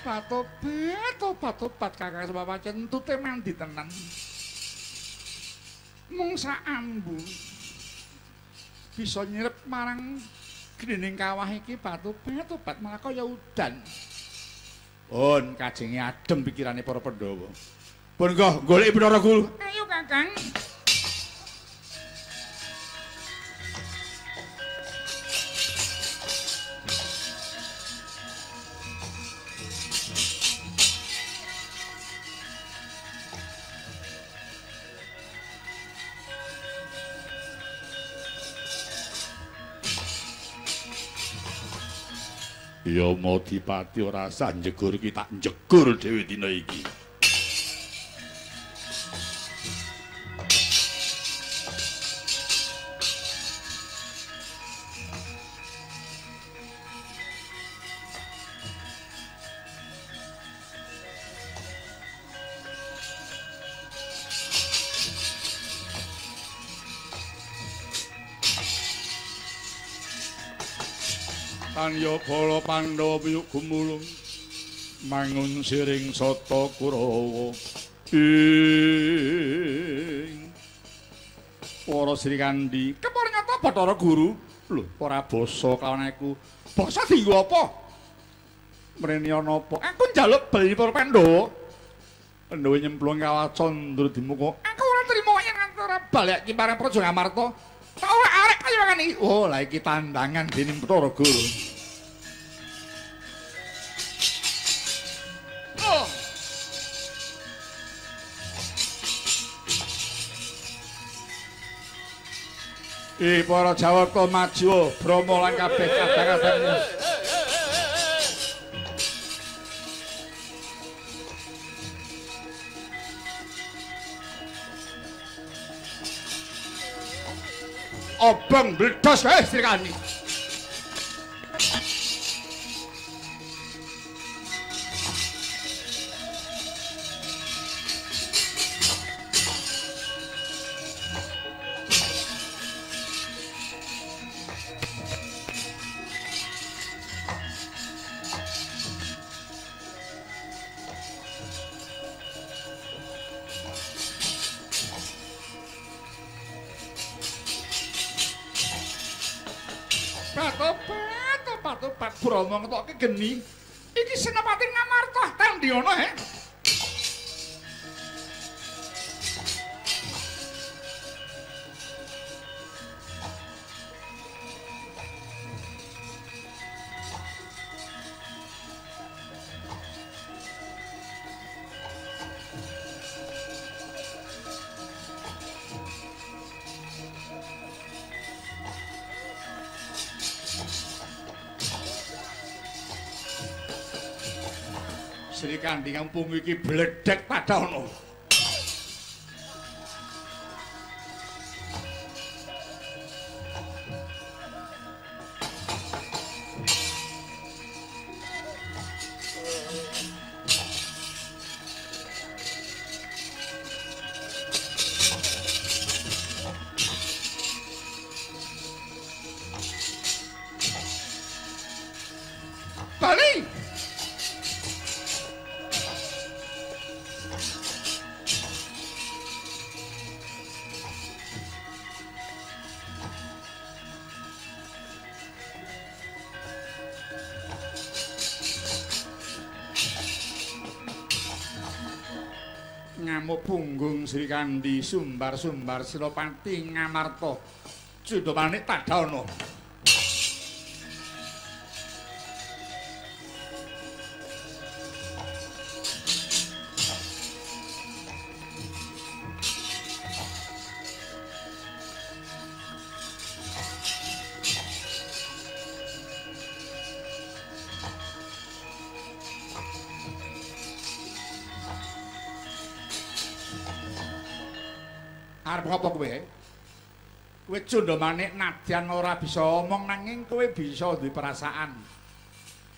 Patopet, topat-topat kakang sebab pancen entute mandi tenan. Mung sak ambu bisa nyirep marang grining kawah iki batu-batu malah kaya udan. Pun kajenge adem pikirane para Pandhawa. Pun goh golek Bathara Guru. Ayo Kakang. Yamadipati ora usah njegur iki tak njegur dhewe dina iki. Tanya bala Pandhawa piyuk gumulung mangun siring sata Kurawa ing para Srikandhi kepara nyata Bathara Guru. Lho ora basa kawan aku. Basa dienggo apa? Mrene ana apa? Aku njaluk bali para Pandhawa. Pandhawa nyemplung kawah candra dimuka. Aku ora trimo yen ora balik ki marang Praja Ngamarta. Tak ora arek kaya ngene iki. Oh, lah iki tandangan dening Bathara Guru. Oh. Para Jawata maju, Brahma lan kabeh kadang-kadang. Obong bledos kae Srikandi. Tobat, tobat, tobat, tobat Brahma ngetokke geni. Iki Senopati Ngamarta tandhi ana he. Sri Kandi kampung iki bledek padha ana. Bali! Ngamuk punggung Sri Kandi sumbar-sumbar Senopati Ngamarta Cundamanik tadana. Arep apa kowe? Kowe Cundamanik nadyan ora bisa omong nanging kowe bisa duwe perasaan.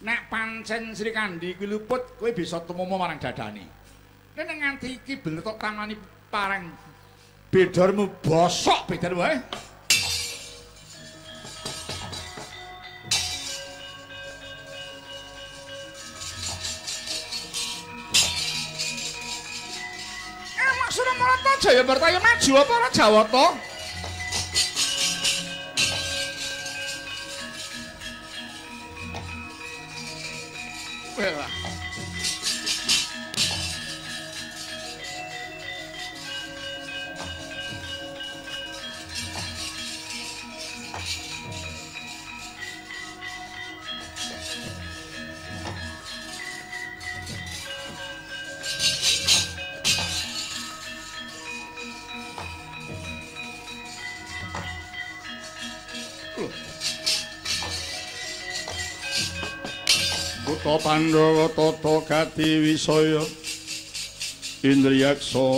Nek pancen Sri Kandi kuwi luput, kowe bisa tumomo marang dadane. Nek nganti iki bener tok tamani parang bedormu bosok bedormu ae. Suramarta Jayamarta maju apa ora Jawata? Welah. Buta Pandhawa tata gati wisaya Indriyaksa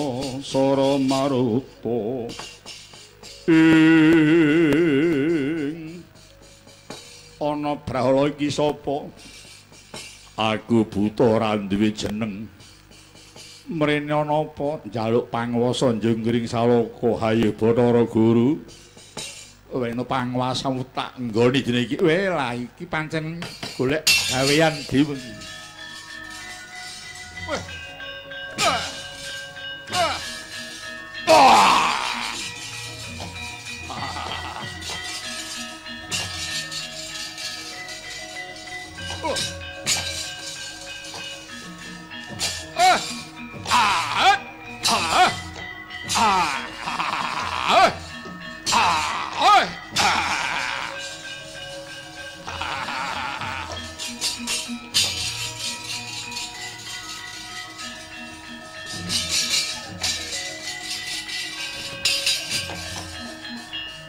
sara maruta ing ana brahala iki sapa? Aku buta ora duwe jeneng. Mrene ana apa? Njaluk panguwasa njunggring salaka. Hayo Bathara Guru. Weno panguwasamu tak nggoni dene iki. Weh lah iki pancen golek gawean dhewe. Weh.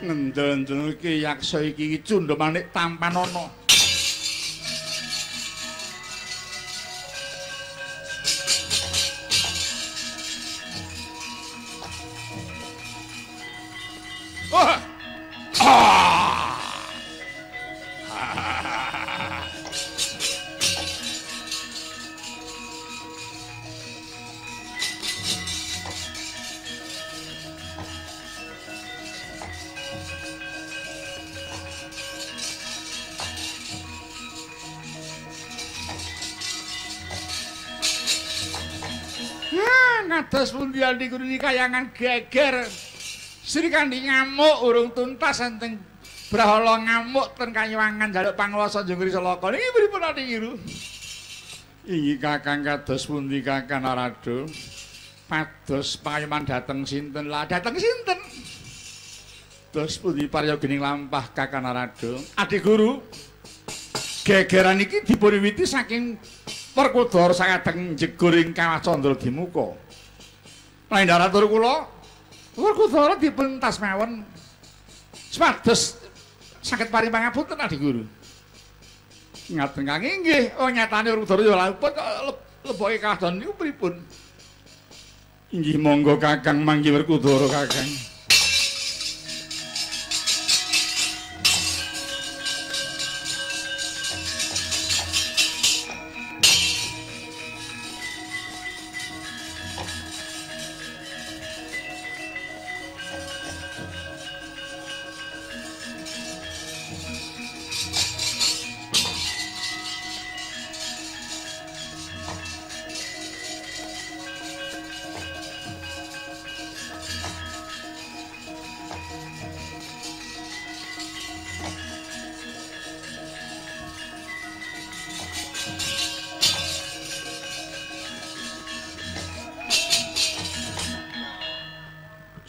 Ngendel-ndelke yaksa iki Cundamanik tampanana. Wah. Ah. Ngados pundi andi guru kayangan geger. Sri Kandi ngamuk urung tuntas enten Brahala ngamuk ten kayuwangan njaluk panguwasa Jungkri Salaka. Niki pripun Adi Guru? Inggih Kakang kados pundi Kakang Narada? Pados pangayoman dhateng sinten? Lah dhateng sinten? Dos pundi paryogining lampah Kakang Narada? Adi Guru, gegeran iki dipunwiwiti saking Werkudara sakadeng njegur ing Kawah Candra Dimuka. Lan ndaratur kula Werkudara dipun tas mawon supados saged paring pangapunten Adi Guru. Ngaten Kang inggih, oh nyatane Werkudara ya luput kok leboke katon niku pripun? Inggih monggo Kakang manggi Werkudara Kakang.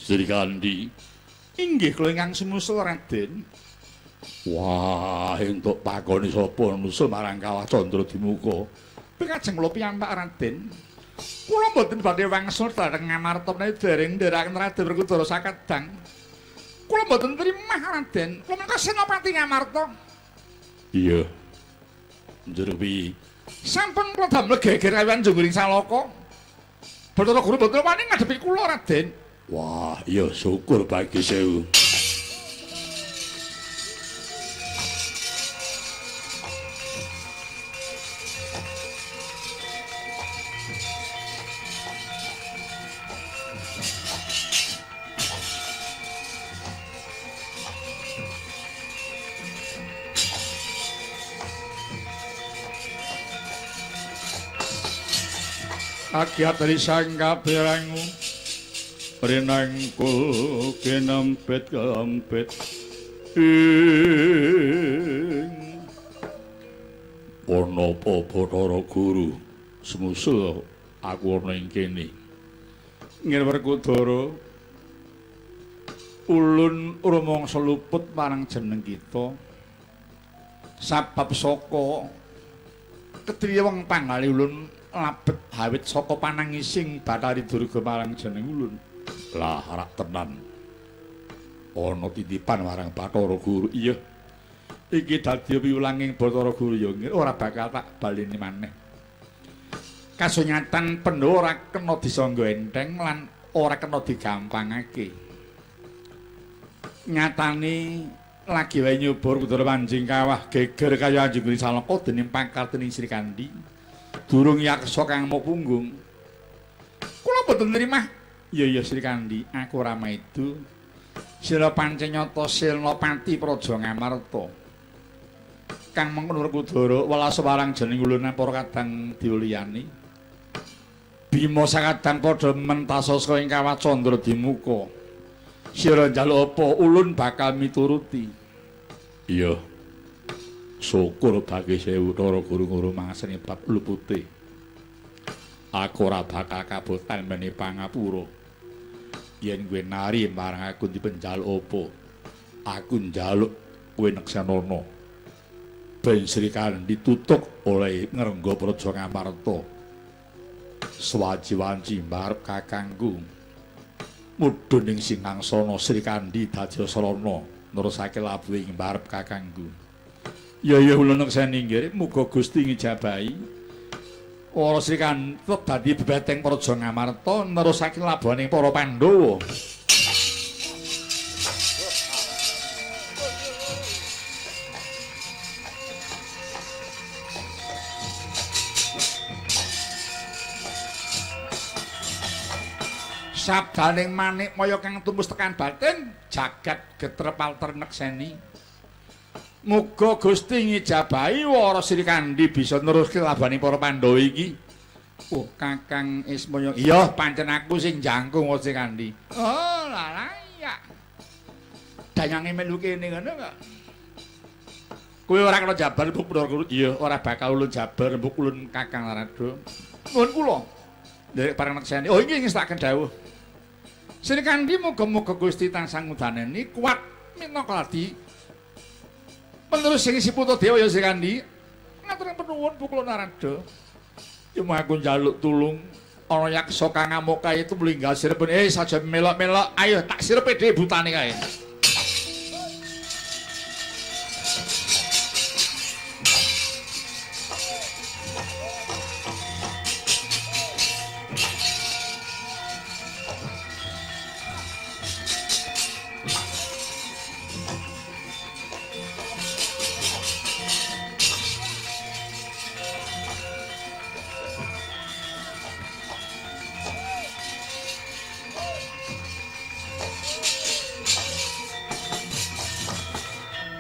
Srikandi, inggih kula ingkang sumusul Raden. Wah, entuk pakoni sapa nusul marang Kawah Candra Dimuka. Pikajeng kula piyambak Raden. Kula mboten badhe wangsul dhateng Ngamarta menawi dereng ndherekaken Raden Werkudara sakadang. Kula mboten trimah Raden. Kula menika Senopati Ngamarta. Iya. Njur piye? Sampun kula damel geger kaliyan Jungguring Salaka. Bathara Guru mboten wani ngadepi kula Raden. Wah, iya syukur bagi sewu. Akiat dari sang kaberangu rinangku kinempit kempit ing ana apa Bathara Guru sumusul aku ana ing kene. Nggih Werkudara, ulun rumangsa luput marang jeneng kita sabab saka kedriye wong panggali ulun labet hawit saka panangising Bathari Durga marang jeneng ulun. Lah rak tenan ana titipan marang Bathara Guru. Iya, iki dadi piwulanging Bathara Guru ya ora bakal tak baleni maneh. Kasunyatan Pandhawa ora kena disangga enteng lan ora kena digampangake. Nyatane lagi wae nyoba Werkudara manjing kawah geger kaya Anjing Salaka dening pangkartening Srikandi. Durung yaksa kang mau punggung. Kula mboten nrimah. Iya iya Srikandi, aku ora maido. Sira pancen nyata Senopati Praja Ngamarta. Kang mengkono Werkudara welas marang jeneng ulun para kadang diuliyani. Bima sakadang padha mentasa saka ing Kawah Candra Dimuka. Sira njaluk apa ulun bakal mituruti. Iya. Syukur bagi sewu Bathara Guru nguru mangaseni bab lupute. Aku ora bakal kabotan meni pangapura. Yen kowe nari marang aku dipenjaluk apa? Aku njaluk kowe neksanana. Ben Srikandi tutuk oleh ngrengga Praja Ngamarta. Swaji-wanci mbarep kakangku. Mudhun ing singhangsana Srikandi dadi sarana nerusake labuh ing mbarep kakangku. Ya ya ulun nekseni nggih, muga Gusti ngijabahi. Wara Srikandi dadi bebeteng Praja Ngamarta nerusake labuhaning para Pandhawa. Sabdaning manik maya kang tumus tekan batin jagat getrep alter nekseni. Muga Gusti ngijabahi Wara Srikandi bisa neruske labuhaning para Pandhawa iki. Oh, Kakang Ismaya. Iya, pancen aku sing jangkung Wara Srikandi. Oh, layak. Danyange melu kene ngono kok. Kowe ora kena jabar mbok Bathara Guru. Iya, ora bakal ulun jabar mbok ulun Kakang Narada. Nuwun kula. Nderek pareng nekseni. Oh inggih ngestakaken dawuh. Sri Kandi muga-muga Gusti tansah ngudaneni kuat minangka ladi penerus sing si Puntadewa ya Sri Kandi. Ngaturaken penuwun Bu kula Narada. Cuma aku njaluk tulung ana yaksa kang ngamuk kae tumlinggal sirepun. Saja melok-melok, ayo tak sirepe dhewe butane kae.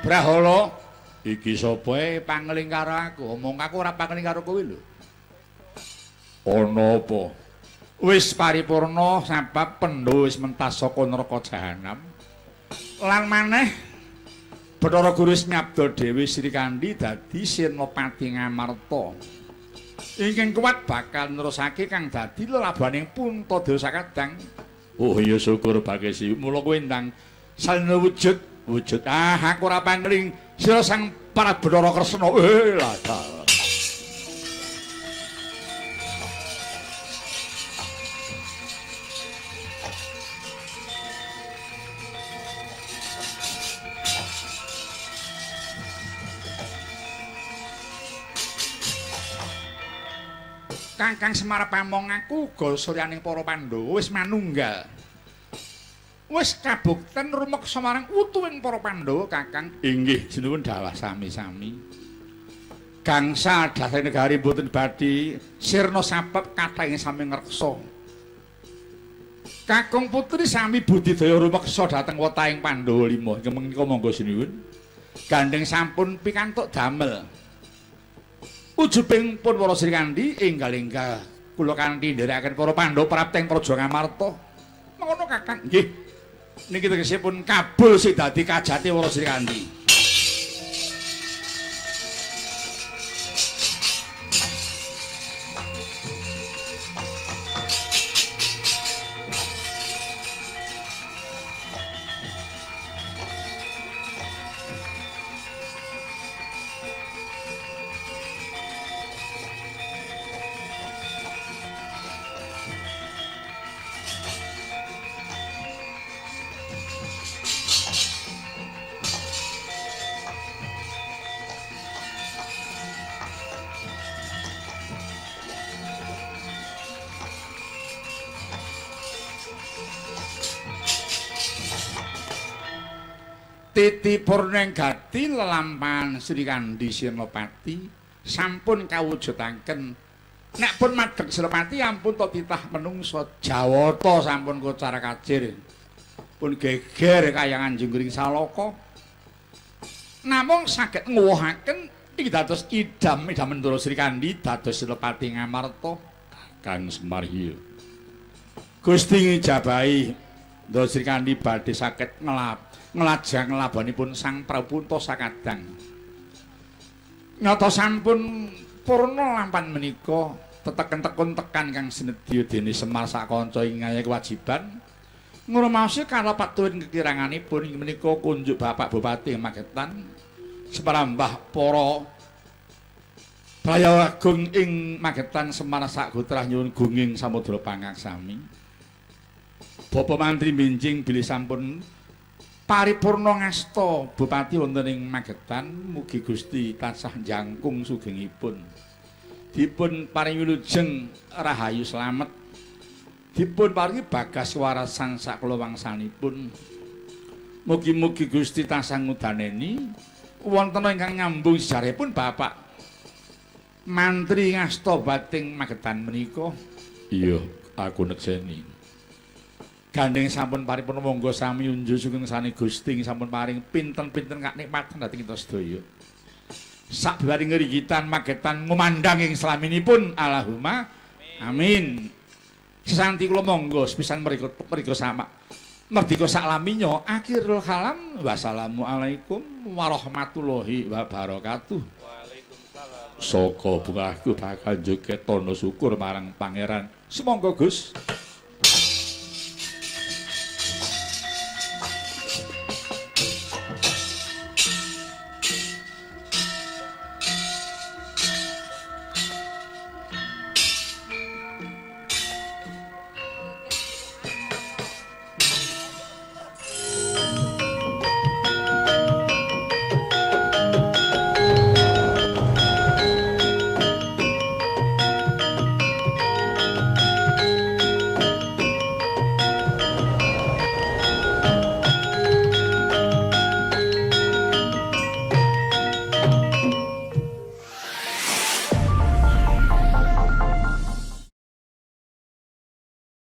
Brahala, iki sapa e pangeling karo aku? Omong aku ora pangeling karo kowe lho. Ana apa? Wis paripurna sebab Pandhawa wis mentas saka neraka jahanam. Lan maneh Bathara Guru wis nyabda dhewe Sri Kandi dadi Senopati Ngamarta. Ingkang kuat bakal nerusake kang dadi lelabaning Puntadewa sakadang. Oh iya syukur Bagesi. Mula kowe ndang salina wujud. Wujud ah aku ora pangling sira sang para Bathara Kresna. Lah Kakang Semar pamong aku uga suryaning para Pandhawa wis manunggal. Wis kabukten rumeksa marang utuwing para Pandhawa Kakang. Inggih sinuwun dawah sami-sami. Gangsa dhateng negari mboten badhe sirna sabab kathah ing sami ngreksa. Kakung putri sami budidaya rumeksa dhateng wetahing Pandhawa lima. Ingkang menika monggo sinuwun. Gandeng sampun pikantuk damel. Ujubing pun para Sri Kandi enggal-enggal kula kanthi nderekaken para Pandhawa prapteng Praja Ngamarta. Mengono Kakang. Nggih. Niki tegesipun kabul sing dadi kajate para Sri Kandi. Titi purneng gati lelampahan Sri Kandi Senopati sampun kawujudaken. Nek pun madheg Senopati ampun to titah menungso Jawata sampun kocar kacir. Pun geger kayangan jungkring saloka. Namung saged nguwuhaken iki dados idam idam Ndara Sri Kandi dados Senopati Ngamarta. Kakang Semar iya. Gusti ngijabahi Ndara Sri Kandi badhe saged ngelap nglajang labanipun Sang Prabu Punta sakadang. Nyata sampun purna lampan menika teteken tekun tekan kang sinedya dene Semar sakanca ing ngayahi kewajiban ngrumaosi kalepat tuwin kekiranganipun inggih menika kunjuk Bapak Bupati Magetan separambah para Prayoga Agung ing Magetan Semar sagotrah nyuwun gunging samudra pangaksami. Bapak Mantri benjing bilih sampun paripurna ngasta bupati wonten ing Magetan mugi Gusti tansah jangkung sugengipun. Dipun paringi wilujeng rahayu slamet. Dipun paringi bagas warasan sakula wangsanipun. Mugi-mugi Gusti tansah ngudaneni wonten ingkang nyambung sejarahipun Bapak Mantri ngasta bating Magetan menika. Iya, aku nekseni. Gandeng sampun paripurna monggo sami unju sugeng sani Gusti sampun paring pinten-pinten kanikmatan dhateng kita sedaya. Sakbari ngrigitan Magetan ngumandhang ing slaminipun Allahumma amin. Sesanti kula monggo sepisan mriku sama. Merdika saklaminya akhirul kalam wassalamualaikum warahmatullahi wabarakatuh. Waalaikumsalam. Saka bungahku bakal joget tono syukur marang pangeran. Sumangga Gus.